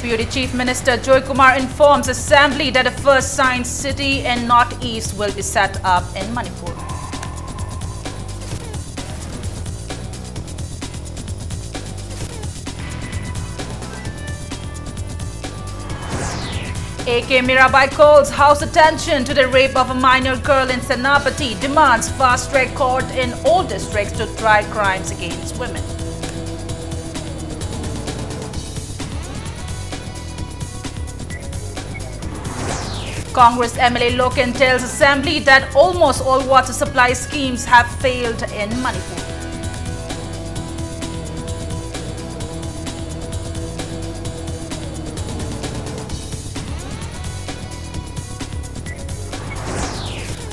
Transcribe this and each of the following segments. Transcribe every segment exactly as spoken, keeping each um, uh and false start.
Deputy Chief Minister Joy Kumar informs Assembly that the first science city in Northeast will be set up in Manipur. A K Mirabai calls house attention to the rape of a minor girl in Senapati, demands fast-track court in all districts to try crimes against women. Congress M L A Loken tells Assembly that almost all water supply schemes have failed in Manipur.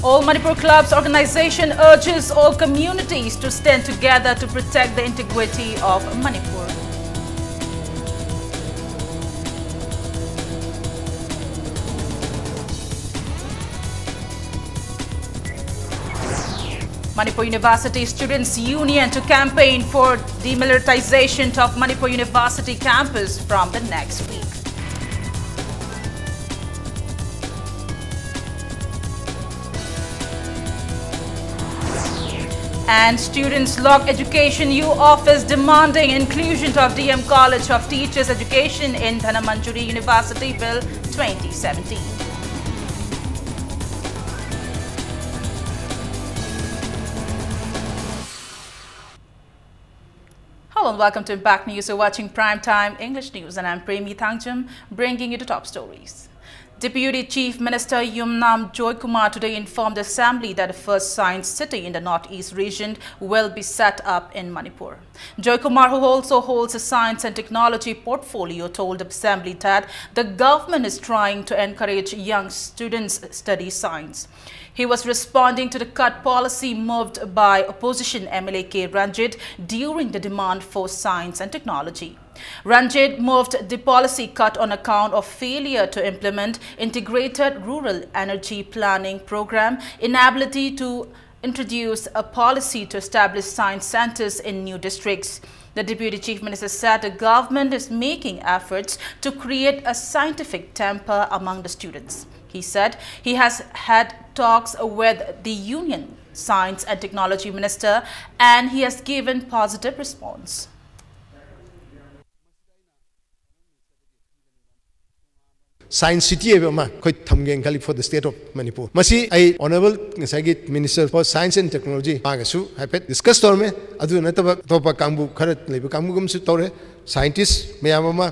All Manipur Clubs organization urges all communities to stand together to protect the integrity of Manipur. Manipur University Students Union to campaign for demilitarization of Manipur University campus from the next week. And Students Lok Education U Office demanding inclusion of D M College of Teachers Education in Dhanamanjuri University Bill twenty seventeen. Hello and welcome to Impact News. You're watching Prime Time English News and I'm Premi Thangjam, bringing you the top stories. Deputy Chief Minister Yumnam Joykumar today informed the Assembly that the first science city in the Northeast region will be set up in Manipur. Joykumar, who also holds a science and technology portfolio, told the Assembly that the government is trying to encourage young students to study science. He was responding to the cut policy moved by opposition M L A K Ranjit during the demand for science and technology. Ranjit moved the policy cut on account of failure to implement integrated rural energy planning program, inability to introduce a policy to establish science centers in new districts. The Deputy Chief Minister said the government is making efforts to create a scientific temper among the students. He said he has had talks with the Union Science and Technology Minister and he has given positive response. Science City ꯍꯥꯏꯕ ꯑꯃ ꯑꯩꯈꯣꯏ ꯊꯝꯒꯦꯅ ꯈꯜꯂꯤ for the state of Manipur. ꯃꯁꯤ ꯑꯩ Honourable ꯉꯁꯥꯏꯒꯤ Minister for Science and Technology ꯃꯥꯒꯁꯨ ꯍꯥꯏꯐꯦꯠ discuss ꯇꯧꯔꯝꯃꯦ꯫ ꯑꯗꯨ ꯅꯠꯇꯕ ꯑꯇꯣꯞꯄ ꯀꯥꯡꯕꯨ ꯈꯔ ꯂꯩꯕ ꯀꯥꯡꯕꯨꯒꯨꯝꯁꯨ ꯇꯧꯔꯦ꯫ Scientist ꯃꯌꯥꯝ ꯑꯃ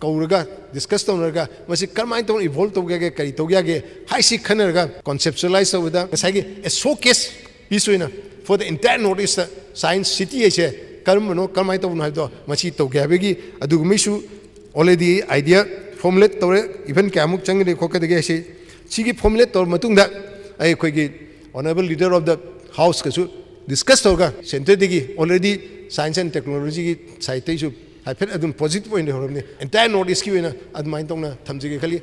ꯀꯧꯔꯒ discuss ꯇꯧꯅꯔꯒ ꯃꯁꯤ ꯀꯔꯝꯍꯥꯏꯅ ꯇꯧꯅ evolve ꯇꯧꯒꯦ ꯍꯥꯏꯒꯦ, ꯀꯔꯤ ꯇꯧꯒꯦ ꯍꯥꯏꯒꯦ ꯍꯥꯏꯁꯤ ꯈꯟꯅꯔꯒ conceptualize ꯇꯧꯕꯗ ꯉꯁꯥꯏꯒꯤ a showcase piece ꯑꯣꯏꯅ for the entire North East Science City ꯍꯥꯏꯁꯦ ꯀꯔꯝꯕꯅꯣ, ꯀꯔꯝꯍꯥꯏꯅ ꯇꯧꯕꯅꯣ ꯍꯥꯏꯕꯗꯣ ꯃꯁꯤ ꯇꯧꯒꯦ ꯍꯥꯏꯕꯒꯤ ꯑꯗꯨꯒꯨꯝꯕꯒꯤꯁꯨ already idea formulate ꯇꯧꯔꯦ꯫ Even ꯀꯌꯥꯃꯨꯛ ꯆꯪꯒꯅꯤ ꯈꯣꯠꯀꯗꯒꯦ ꯍꯥꯏꯁꯤ ꯁꯤꯒꯤ formulate ꯇꯧꯔꯕ ꯃꯇꯨꯡꯗ ꯑꯩ ꯑꯩꯈꯣꯏꯒꯤ Honourable Leader of the House ꯀꯁꯨ discuss ꯇꯧꯔꯒ centre ꯗꯒꯤ already Science and Technology ꯒꯤ side ꯇꯩꯁꯨ ꯍꯥꯏꯐꯦꯠ ꯑꯗꯨꯝ positive ꯑꯣꯏꯅ ꯂꯩꯍꯧꯔꯕꯅꯤ꯫ Entire North East ꯀꯤ ꯑꯣꯏꯅ ꯑꯗꯨꯃꯥꯏꯅ ꯇꯧꯅ ꯊꯝꯖꯒꯦ ꯈꯜꯂꯤ꯫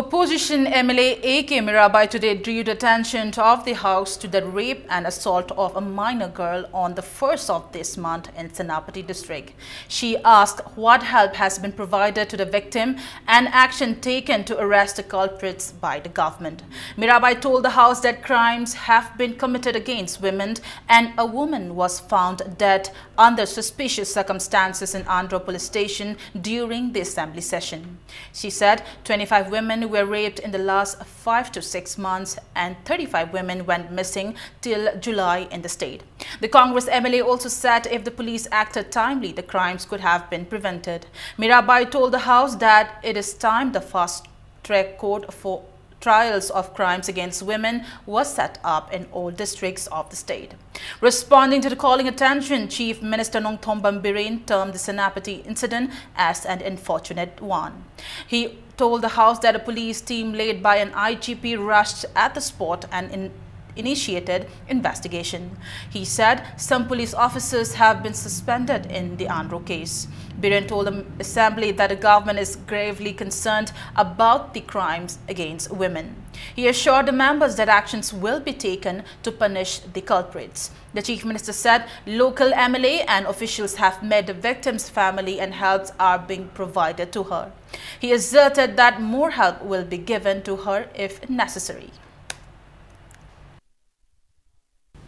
Opposition M L A A K Mirabai today drew the attention of the House to the rape and assault of a minor girl on the first of this month in Senapati district. She asked what help has been provided to the victim and action taken to arrest the culprits by the government. Mirabai told the House that crimes have been committed against women and a woman was found dead under suspicious circumstances in Andro Police Station during the assembly session. She said twenty-five women were raped in the last five to six months and thirty-five women went missing till July in the state. The Congress M L A also said if the police acted timely, the crimes could have been prevented. Mirabai told the House that it is time the fast track court for trials of crimes against women was set up in all districts of the state. Responding to the calling attention, Chief Minister Nongthombam Biren termed the Senapati incident as an unfortunate one. He told the House that a police team led by an I G P rushed at the spot and in initiated investigation. He said some police officers have been suspended in the Andro case. Biren told the assembly that the government is gravely concerned about the crimes against women. He assured the members that actions will be taken to punish the culprits. The chief minister said local M L A and officials have met the victim's family and helps are being provided to her. He asserted that more help will be given to her if necessary.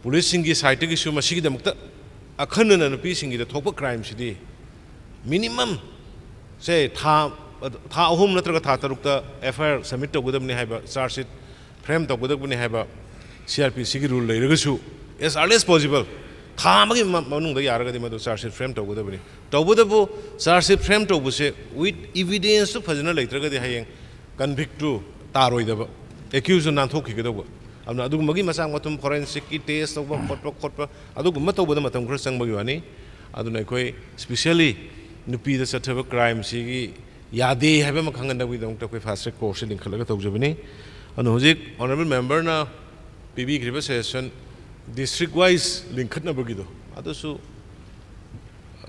ꯄꯨꯂꯤꯁꯁꯤꯡꯒꯤ ꯁꯥꯏꯠꯇꯒꯤꯁꯨ ꯃꯁꯤꯒꯤꯗꯃꯛꯇ ꯑꯈꯟꯅꯅ ꯅꯨꯄꯤꯁꯤꯡꯒꯤꯗ ꯊꯣꯛꯄ ꯀ꯭ꯔꯥꯏꯝꯁꯤꯗꯤ minimum ꯁꯦ ꯊꯥ ꯊꯥ ꯑꯍꯨꯝ ꯅꯠꯇ꯭ꯔꯒ ꯊꯥ ꯇꯔꯨꯛꯇ F ꯑꯥꯏ R submit ꯇꯧꯒꯗꯕꯅꯤ ꯍꯥꯏꯕ, ꯆꯥꯔꯖ ꯁꯤꯠ ꯐ꯭ꯔꯦꯝ ꯇꯧꯒꯗꯕꯅꯤ ꯍꯥꯏꯕ ꯁꯤ ꯑꯥꯔ ꯄꯤ ꯁꯤꯒꯤ ꯔꯨꯜ ꯂꯩꯔꯒꯁꯨ, as early as possible, ꯊꯥ ꯑꯃꯒꯤ ꯃ- ꯃꯅꯨꯡꯗ ꯌꯥꯔꯒꯗꯤ ꯃꯗꯨ ꯆꯥꯔꯖ ꯁꯤꯠ ꯐ꯭ꯔꯦꯝ ꯇꯧꯒꯗꯕꯅꯤ꯫ ꯇꯧꯕꯇꯕꯨ ꯆꯥꯔꯖ ꯁꯤꯠ ꯐ꯭ꯔꯦꯝ ꯇꯧꯕꯁꯦ with evidence ꯇꯨ ꯐꯖꯅ ꯂꯩꯇ꯭ꯔꯒꯗꯤ ꯍꯌꯦꯡ ꯀꯟꯚꯤꯛꯇꯨ ꯇꯥꯔꯣꯏꯗꯕ, ꯑꯦꯀ꯭ꯌꯨꯁꯇꯨ ꯅꯥꯟꯊꯣꯛꯈꯤꯒꯗꯧꯕ꯫ ꯑꯗꯨꯅ ꯑꯗꯨꯒꯨꯝꯕꯒꯤ ꯃꯆꯥꯛ ꯃꯊꯨꯝ ꯐꯣꯔꯦꯟꯁꯤꯛꯀꯤ ꯇꯦꯁ ꯇꯧꯕ ꯈꯣꯠꯄ ꯈꯣꯠꯄ ꯑꯗꯨꯒꯨꯝꯕ ꯇꯧꯕꯗ ꯃꯇꯝ ꯈꯔ ꯆꯪꯕꯒꯤ ꯋꯥꯅꯤ꯫ ꯑꯗꯨꯅ ꯑꯩꯈꯣꯏ ꯁ꯭ꯄꯤꯁꯦꯜꯂꯤ ꯅꯨꯄꯤꯗ ꯆꯠꯊꯕ ꯀ꯭ꯔꯥꯏꯝꯁꯤꯒꯤ ꯌꯥꯗꯦ ꯍꯥꯏꯕ ꯑꯃ ꯈꯪꯍꯟꯅꯕꯒꯤꯗꯃꯛꯇ ꯑꯩꯈꯣꯏ ꯐꯥꯁ ꯇ꯭ꯔꯦꯛ ꯀꯣꯔꯠꯁꯦ ꯂꯤꯡꯈꯠꯂꯒ ꯇꯧꯖꯕꯅꯤ꯫ ꯑꯗꯨꯅ ꯍꯧꯖꯤꯛ ꯑꯣꯅꯔꯦꯕꯜ ꯃꯦꯝꯕꯔꯅ ꯄꯤꯕꯤꯈ꯭ꯔꯤꯕ ꯁꯖꯦꯁꯟ ꯗꯤꯁꯇ꯭ꯔꯤꯛ ꯋꯥꯏꯁ ꯂꯤꯡꯈꯠꯅꯕꯒꯤꯗꯣ, ꯑꯗꯨꯁꯨ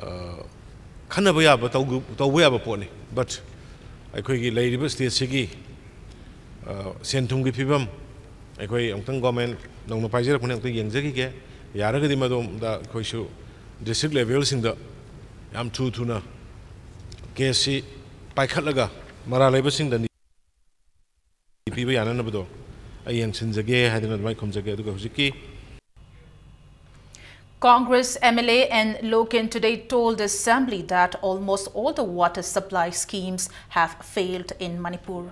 ꯑ, ꯈꯟꯅꯕ ꯌꯥꯕ, ꯇꯧꯒ- ꯇꯧꯕ ꯌꯥꯕ ꯄꯣꯠꯅꯤ꯫ ꯕꯠ ꯑꯩꯈꯣꯏꯒꯤ ꯂꯩꯔꯤꯕ ꯁ꯭ꯇꯦꯠꯁꯤꯒꯤ, ꯑ, ꯁꯦꯟ ꯊꯨꯝꯒꯤ ꯐꯤꯕꯝ ꯑꯩꯈꯣꯏ ꯑꯃꯨꯛꯇꯪ ꯒꯣꯔꯃꯦꯟ ꯅꯧꯅ ꯄꯥꯏꯖꯔꯛꯄꯅꯤ, ꯑꯃꯨꯛꯇꯪ ꯌꯦꯡꯖꯈꯤꯒꯦ꯫ ꯌꯥꯔꯒꯗꯤ ꯃꯗꯣꯝꯗ ꯑꯩꯈꯣꯏꯁꯨ ꯗꯤꯁꯇ꯭ꯔꯤꯛ ꯂꯦꯚꯦꯜꯁꯤꯡꯗ ꯌꯥꯝ ꯊꯨ ꯊꯨꯅ ꯀꯦꯁꯁꯤ ꯄꯥꯏꯈꯠꯂꯒ ꯃꯔꯥꯜ ꯂꯩꯕꯁꯤꯡꯗ ꯄꯤꯕ ꯌꯥꯅꯅꯕꯗꯣ ꯑꯩ ꯌꯦꯡꯁꯤꯟꯖꯒꯦ ꯍꯥꯏꯗꯅ ꯑꯗꯨꯃꯥꯏꯅ ꯈꯨꯝꯖꯒꯦ꯫ ꯑꯗꯨꯒ ꯍꯧꯖꯤꯛꯀꯤ Congress M L A N Loken today told the assembly that almost all the water supply schemes have failed in Manipur.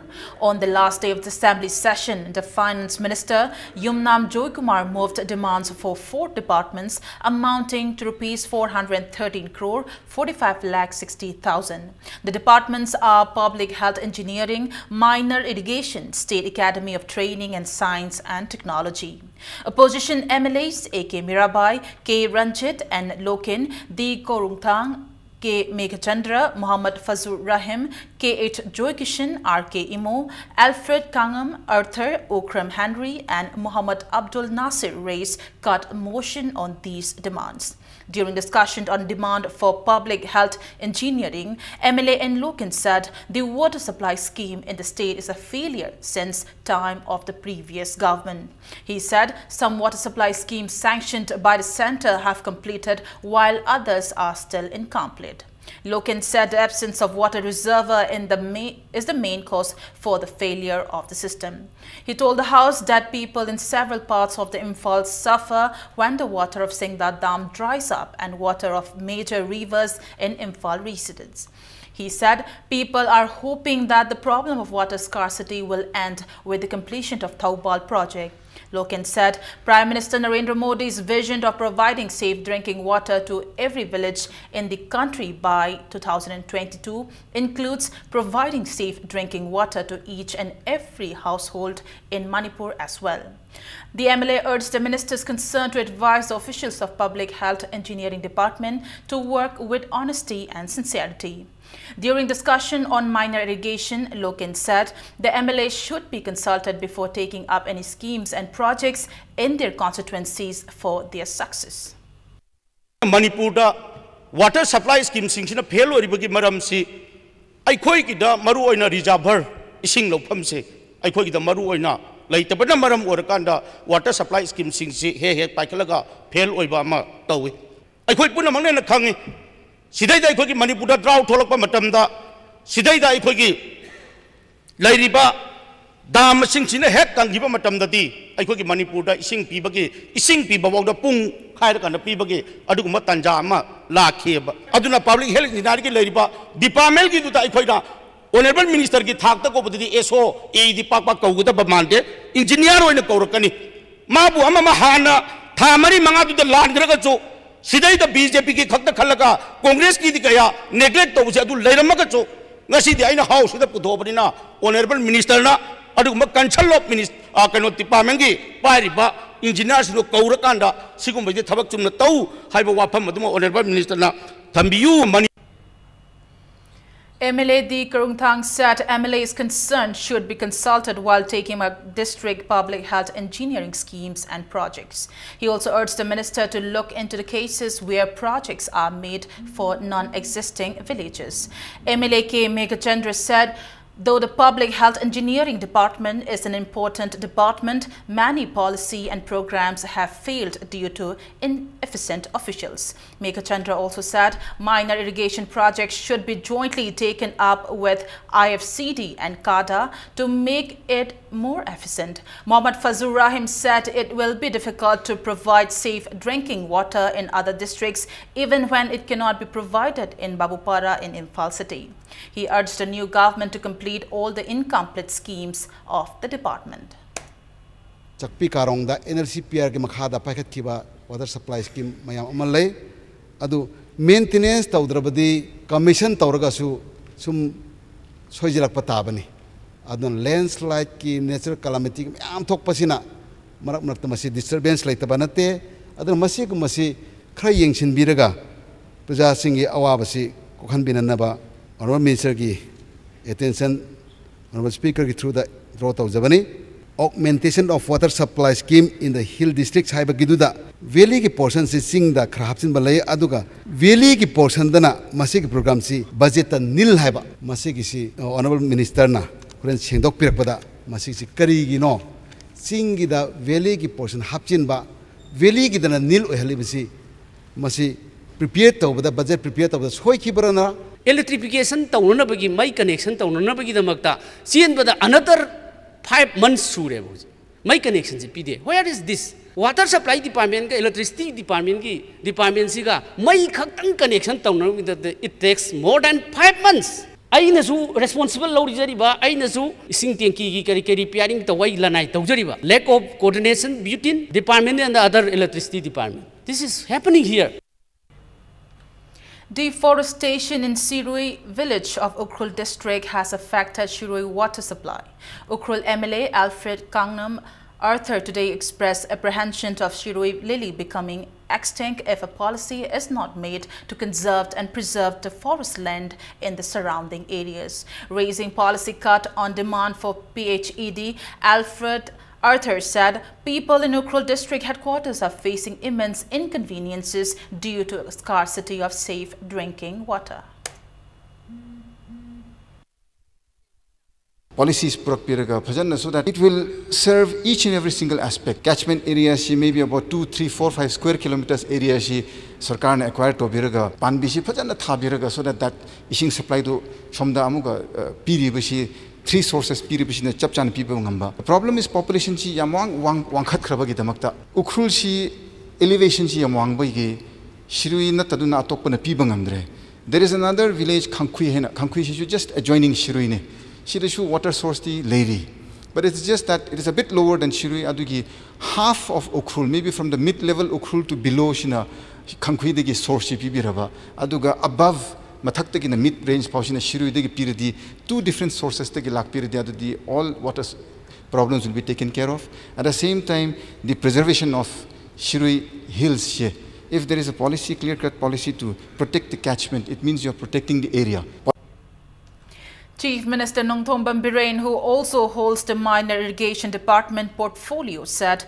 On the last day of the assembly session, the finance minister Yumnam Joykumar moved demands for four departments amounting to rupees four hundred thirteen crore forty-five lakh sixty thousand. The departments are Public Health Engineering, Minor Irrigation, State Academy of Training and Science and Technology. Opposition M L As A K Mirabai, K Ranjit and Loken D Korungthang K Meghachandra, Muhammad Fazul Rahim, K H Joykishan, R K Imo, Alfred Kangam, Arthur Okram Henry, and Muhammad Abdul Nasir raised cut motion on these demands. During discussion on demand for public health engineering, M L A N Loken said the water supply scheme in the state is a failure since time of the previous government. He said some water supply schemes sanctioned by the center have completed while others are still incomplete. Loken said the absence of water reservoir in the ma- is the main cause for the failure of the system. He told the House that people in several parts of the Imphal suffer when the water of Singda Dam dries up and water of major rivers in Imphal recedes. He said people are hoping that the problem of water scarcity will end with the completion of Thoubal project. Loken said Prime Minister Narendra Modi's vision of providing safe drinking water to every village in the country by two thousand twenty-two includes providing safe drinking water to each and every household in Manipur as well. The M L A urged the ministers concerned to advise the officials of Public Health Engineering Department to work with honesty and sincerity. During discussion on minor irrigation, Loken said the M L A should be consulted before taking up any schemes and projects in their constituencies for their success. ꯃꯅꯤꯄꯨꯔꯗ water supply schemeꯁꯤꯡꯁꯤꯅ fail ꯑꯣꯏꯔꯤꯕꯒꯤ ꯃꯔꯝꯁꯤ ꯑꯩꯈꯣꯏꯒꯤꯗ ꯃꯔꯨꯑꯣꯏꯅ reservoir ꯏꯁꯤꯡ ꯂꯧꯐꯝꯁꯦ ꯑꯩꯈꯣꯏꯒꯤꯗ ꯃꯔꯨꯑꯣꯏꯅ ꯂꯩꯇꯕꯅ ꯃꯔꯝ ꯑꯣꯏꯔꯀꯥꯟꯗ water supply schemeꯁꯤꯡꯁꯤ ꯍꯦꯛ ꯍꯦꯛ ꯄꯥꯏꯈꯠꯂꯒ fail ꯑꯣꯏꯕ ꯑꯃ ꯇꯧꯏ꯫ ꯑꯩꯈꯣꯏ ꯄꯨꯝꯅꯃꯛꯅ ꯍꯦꯟꯅ ꯈꯪꯉꯤ꯫ ꯁꯤꯗꯩꯗ ꯑꯩꯈꯣꯏꯒꯤ ꯃꯅꯤꯄꯨꯔꯗ drought ꯊꯣꯛꯂꯛꯄ ꯃꯇꯝꯗ ꯁꯤꯗꯩꯗ ꯑꯩꯈꯣꯏꯒꯤ ꯂꯩꯔꯤꯕ dam ꯃꯁꯤꯡꯁꯤꯅ ꯍꯦꯛ ꯀꯪꯈꯤꯕ ꯃꯇꯝꯗꯗꯤ ꯑꯩꯈꯣꯏꯒꯤ ꯃꯅꯤꯄꯨꯔꯗ ꯏꯁꯤꯡ ꯄꯤꯕꯒꯤ, ꯏꯁꯤꯡ ꯄꯤꯕ ꯐꯥꯎꯗ ꯄꯨꯡ ꯈꯥꯏꯔꯀꯥꯟꯗ ꯄꯤꯕꯒꯤ ꯑꯗꯨꯒꯨꯝꯕ ꯇꯥꯟꯖꯥ ꯑꯃ ꯂꯥꯛꯈꯤꯑꯕ꯫ ꯑꯗꯨꯅ Public Health Engineeringꯒꯤ ꯂꯩꯔꯤꯕ departmentꯒꯤꯗꯨꯗ ꯑꯩꯈꯣꯏꯅ Honourable Ministerꯒꯤ ꯊꯥꯛꯇ ꯀꯧꯕꯗꯗꯤ S O, A Eꯗꯤ ꯄꯥꯛ ꯄꯥꯛ ꯀꯧꯒꯗꯕ ꯃꯥꯟꯗꯦ, engineer ꯑꯣꯏꯅ ꯀꯧꯔꯛꯀꯅꯤ꯫ ꯃꯥꯕꯨ ꯑꯃ ꯑꯃ ꯍꯥꯟꯅ ꯊꯥ ꯃꯔꯤ ꯃꯉꯥꯗꯨꯗ ꯂꯥꯟꯈ꯭ꯔꯒꯁꯨ, ꯁꯤꯗꯩꯗ BJPꯒꯤ ꯈꯛꯇ ꯈꯜꯂꯒ Congressꯀꯤꯗꯤ ꯀꯌꯥ neglect ꯇꯧꯕꯁꯦ ꯑꯗꯨ ꯂꯩꯔꯝꯃꯒꯁꯨ, ꯉꯁꯤꯗꯤ ꯑꯩꯅ Houseꯁꯤꯗ ꯄꯨꯊꯣꯛꯑꯕꯅꯤꯅ Honourable Ministerꯅ ꯑꯗꯨꯒꯨꯝꯕ Council of Minis-, ꯑ, ꯀꯩꯅꯣ departmentꯒꯤ ꯄꯥꯏꯔꯤꯕ engineerꯁꯤꯡꯗꯣ ꯀꯧꯔꯀꯥꯟꯗ ꯁꯤꯒꯨꯝꯕꯁꯦ ꯊꯕꯛ ꯆꯨꯝꯅ ꯇꯧ ꯍꯥꯏꯕ ꯋꯥꯐꯝ ꯑꯗꯨꯃ Honourable Ministerꯅ ꯊꯝꯕꯤꯌꯨ꯫ ꯃꯅꯤ- M L A D Karungthang said M L As concerned should be consulted while taking up district public health engineering schemes and projects. He also urged the minister to look into the cases where projects are made for non-existing villages. M L A K Meghachandra said, though the Public Health Engineering Department is an important department, many policy and programs have failed due to inefficient officials. Meghachandra also said minor irrigation projects should be jointly taken up with I F C D and CADA to make it more efficient. Mohammad Fazlur Rahim said it will be difficult to provide safe drinking water in other districts, even when it cannot be provided in Babupara in Imphal City. He urged the new government to complete all the incomplete schemes of the department. ꯆꯥꯛꯄꯤ ꯀꯥꯔꯣꯡꯗ N L C P ꯑꯥꯔꯒꯤ ꯃꯈꯥꯗ ꯄꯥꯏꯈꯠꯈꯤꯕ water supply scheme ꯃꯌꯥꯝ ꯑꯃ ꯂꯩ꯫ ꯑꯗꯨ maintenance ꯇꯧꯗ꯭ꯔꯕꯗꯤ commission ꯇꯧꯔꯒꯁꯨ ꯁꯨꯝ ꯁꯣꯏꯖꯤꯜꯂꯛꯄ ꯇꯥꯕꯅꯤ꯫ ꯑꯗꯨꯅ ꯂꯦꯟꯁ꯭ꯂꯥꯏꯗꯀꯤ ꯅꯦꯆꯔꯦꯜ ꯀꯦꯂꯥꯃꯤꯇꯤ ꯃꯌꯥꯝ ꯊꯣꯛꯄꯁꯤꯅ ꯃꯔꯛ ꯃꯔꯛꯇ ꯃꯁꯤ ꯗꯤꯁꯇꯔꯕꯦꯟꯁ ꯂꯩꯇꯕ ꯅꯠꯇꯦ꯫ ꯑꯗꯨꯅ ꯃꯁꯤꯒꯨꯝꯕꯁꯤ ꯈꯔ ꯌꯦꯡꯁꯤꯟꯕꯤꯔꯒ ꯄ꯭ꯔꯖꯥꯁꯤꯡꯒꯤ ꯑꯋꯥꯕꯁꯤ ꯀꯣꯛꯍꯟꯕꯤꯅꯅꯕ ꯑꯣꯅꯔꯦꯕꯜ ꯃꯤꯅꯤꯁꯇꯔꯒꯤ ꯑꯦꯇꯦꯟꯁꯟ ꯑꯣꯅꯔꯦꯕꯜ ꯁ꯭ꯄꯤꯀꯔꯒꯤ ꯊ꯭ꯔꯨꯗ ꯗ꯭ꯔꯣ ꯇꯧꯖꯕꯅꯤ꯫ Augmentation of water supply scheme in the hill districts ꯍꯥꯏꯕꯒꯤꯗꯨꯗ ꯚꯦꯂꯤꯒꯤ ꯄꯣꯔꯁꯟꯁꯤ ꯆꯤꯡꯗ ꯈꯔ ꯍꯥꯞꯆꯤꯟꯕ ꯂꯩ, ꯑꯗꯨꯒ ꯚꯦꯂꯤꯒꯤ ꯄꯣꯔꯁꯟꯗꯅ ꯃꯁꯤꯒꯤ ꯄ꯭ꯔꯣꯒ꯭ꯔꯥꯝꯁꯤ ꯕꯖꯦꯠꯇ ꯅꯤꯜ ꯍꯥꯏꯕ꯫ ꯃꯁꯤꯒꯤꯁꯤ ꯑꯣꯅꯔꯦꯕꯜ ꯃꯤꯅꯤꯁꯇꯔꯅ ꯍꯣꯔꯦꯟ ꯁꯦꯡꯗꯣꯛꯄꯤꯔꯛꯄꯗ ꯃꯁꯤꯁꯤ ꯀꯔꯤꯒꯤꯅꯣ ꯆꯤꯡꯒꯤꯗ ꯚꯦꯂꯤꯒꯤ ꯄꯣꯔꯁꯟ ꯍꯥꯞꯆꯤꯟꯕ, ꯚꯦꯂꯤꯒꯤꯗꯅ ꯅꯤꯜ ꯑꯣꯏꯍꯜꯂꯤꯕꯁꯤ ꯃꯁꯤ ꯄ꯭ꯔꯤꯄꯦꯌꯔ ꯇꯧꯕꯗ, ꯕꯖꯦꯠ ꯄ꯭ꯔꯤꯄꯦꯌꯔ ꯇꯧꯕꯗ ꯁꯣꯏꯈꯤꯕ꯭ꯔꯅ? Electrification ꯇꯧꯅꯅꯕꯒꯤ, ꯃꯩ ꯀꯅꯦꯛꯁꯟ ꯇꯧꯅꯅꯕꯒꯤꯗꯃꯛꯇ ꯆꯦꯟꯕꯗ another five months ꯁꯨꯔꯦꯕ ꯍꯧꯖꯤꯛ꯫ ꯃꯩ ꯀꯅꯦꯛꯁꯟꯁꯤ ꯄꯤꯗꯦ꯫ Where is this? Water supply departmentꯀ electricity departmentꯀꯤ departmentꯁꯤꯒ ꯃꯩ ꯈꯛꯇꯪ ꯀꯅꯦꯛꯁꯟ ꯇꯧꯅꯕꯒꯤꯗꯃꯛꯇ it takes more than five months. ꯑꯩꯅꯁꯨ ꯔꯦꯁꯄꯣꯟꯁꯤꯕꯜ ꯂꯧꯖꯔꯤꯕ, ꯑꯩꯅꯁꯨ ꯏꯁꯤꯡ ꯇꯦꯡꯀꯤꯒꯤ ꯀꯔꯤ ꯀꯔꯤ ꯔꯤꯄꯤꯌꯥꯔꯤꯡ ꯇꯧꯕ ꯑꯩ ꯂꯅꯥꯏ ꯇꯧꯖꯔꯤꯕ, lack of coordination between department and the other electricity department. This is happening here. Deforestation in Sirui village of Ukhrul district has affected Sirui water supply. Ukhrul M L A Alfred Kangnam Arthur today expressed apprehension of Shirui lily becoming extinct if a policy is not made to conserve and preserve the forest land in the surrounding areas. Raising policy cut on demand for P H E D, Alfred Arthur said people in Ukhrul district headquarters are facing immense inconveniences due to scarcity of safe drinking water. Policies ꯄꯨꯔꯛꯄꯤꯔꯒ ꯐꯖꯅ, so that it will serve each and every single aspect. Catchment area ꯁꯤ maybe about two, three, four, five square kilometers area ꯁꯤ ꯁꯔꯀꯥꯔꯅ acquire ꯇꯧꯕꯤꯔꯒ ꯄꯥꯝꯕꯤꯁꯤ ꯐꯖꯅ ꯊꯥꯕꯤꯔꯒ, so that that ꯏꯁꯤꯡ supply ꯗꯨ ꯁꯣꯝꯗ ꯑꯃꯨꯛꯀ, ꯑ, ꯄꯤꯔꯤꯕꯁꯤ, three sources ꯄꯤꯔꯤꯕꯁꯤꯅ ꯆꯞ ꯆꯥꯅ ꯄꯤꯕ ꯉꯝꯕ꯫ The problem is population ꯁꯤ ꯌꯥꯝ ꯋꯥꯡ-, ꯋꯥꯡ-, ꯋꯥꯡꯈꯠꯈ꯭ꯔꯕꯒꯤꯗꯃꯛꯇ ꯎꯈ꯭ꯔꯨꯜꯁꯤ elevation ꯁꯤ ꯌꯥꯝ ꯋꯥꯡꯕꯒꯤ ꯁꯤꯔꯨꯏ ꯅꯠꯇꯗꯨꯅ ꯑꯇꯣꯞꯄꯅ ꯄꯤꯕ ꯉꯝꯗ꯭ꯔꯦ꯫ There is another village, ꯈꯥꯡꯈꯨꯏ ꯍꯥꯏꯅ, ꯈꯥꯡꯈꯨꯏꯁꯤꯁꯨ just adjoining ꯁꯤꯔꯨꯏꯅꯤ꯫ ꯁꯤꯗꯁꯨ water source ꯇꯤ ꯂꯩꯔꯤ, but it's just that it is a bit lower than Shirui. ꯑꯗꯨꯒꯤ half of Ukhrul, maybe from the mid level Ukhrul to below ꯁꯤꯅ ꯈꯥꯡꯈꯨꯏꯗꯒꯤ source ꯁꯤ ꯄꯤꯕꯤꯔꯕ, ꯑꯗꯨꯒ above, ꯃꯊꯛꯇꯒꯤꯅ mid range ꯐꯥꯎꯁꯤꯅ ꯁꯤꯔꯨꯏꯗꯒꯤ ꯄꯤꯔꯗꯤ, two different sources ꯇꯒꯤ ꯂꯥꯛꯄꯤꯔꯗꯤ, ꯑꯗꯨꯗꯤ all water problems will be taken care of. At the same time, the preservation of Shirui Hills say, if there is a policy, clear-cut policy to protect the catchment, it means you're protecting the area. Chief Minister Nongthombam Biren, who also holds the Minor Irrigation Department portfolio, said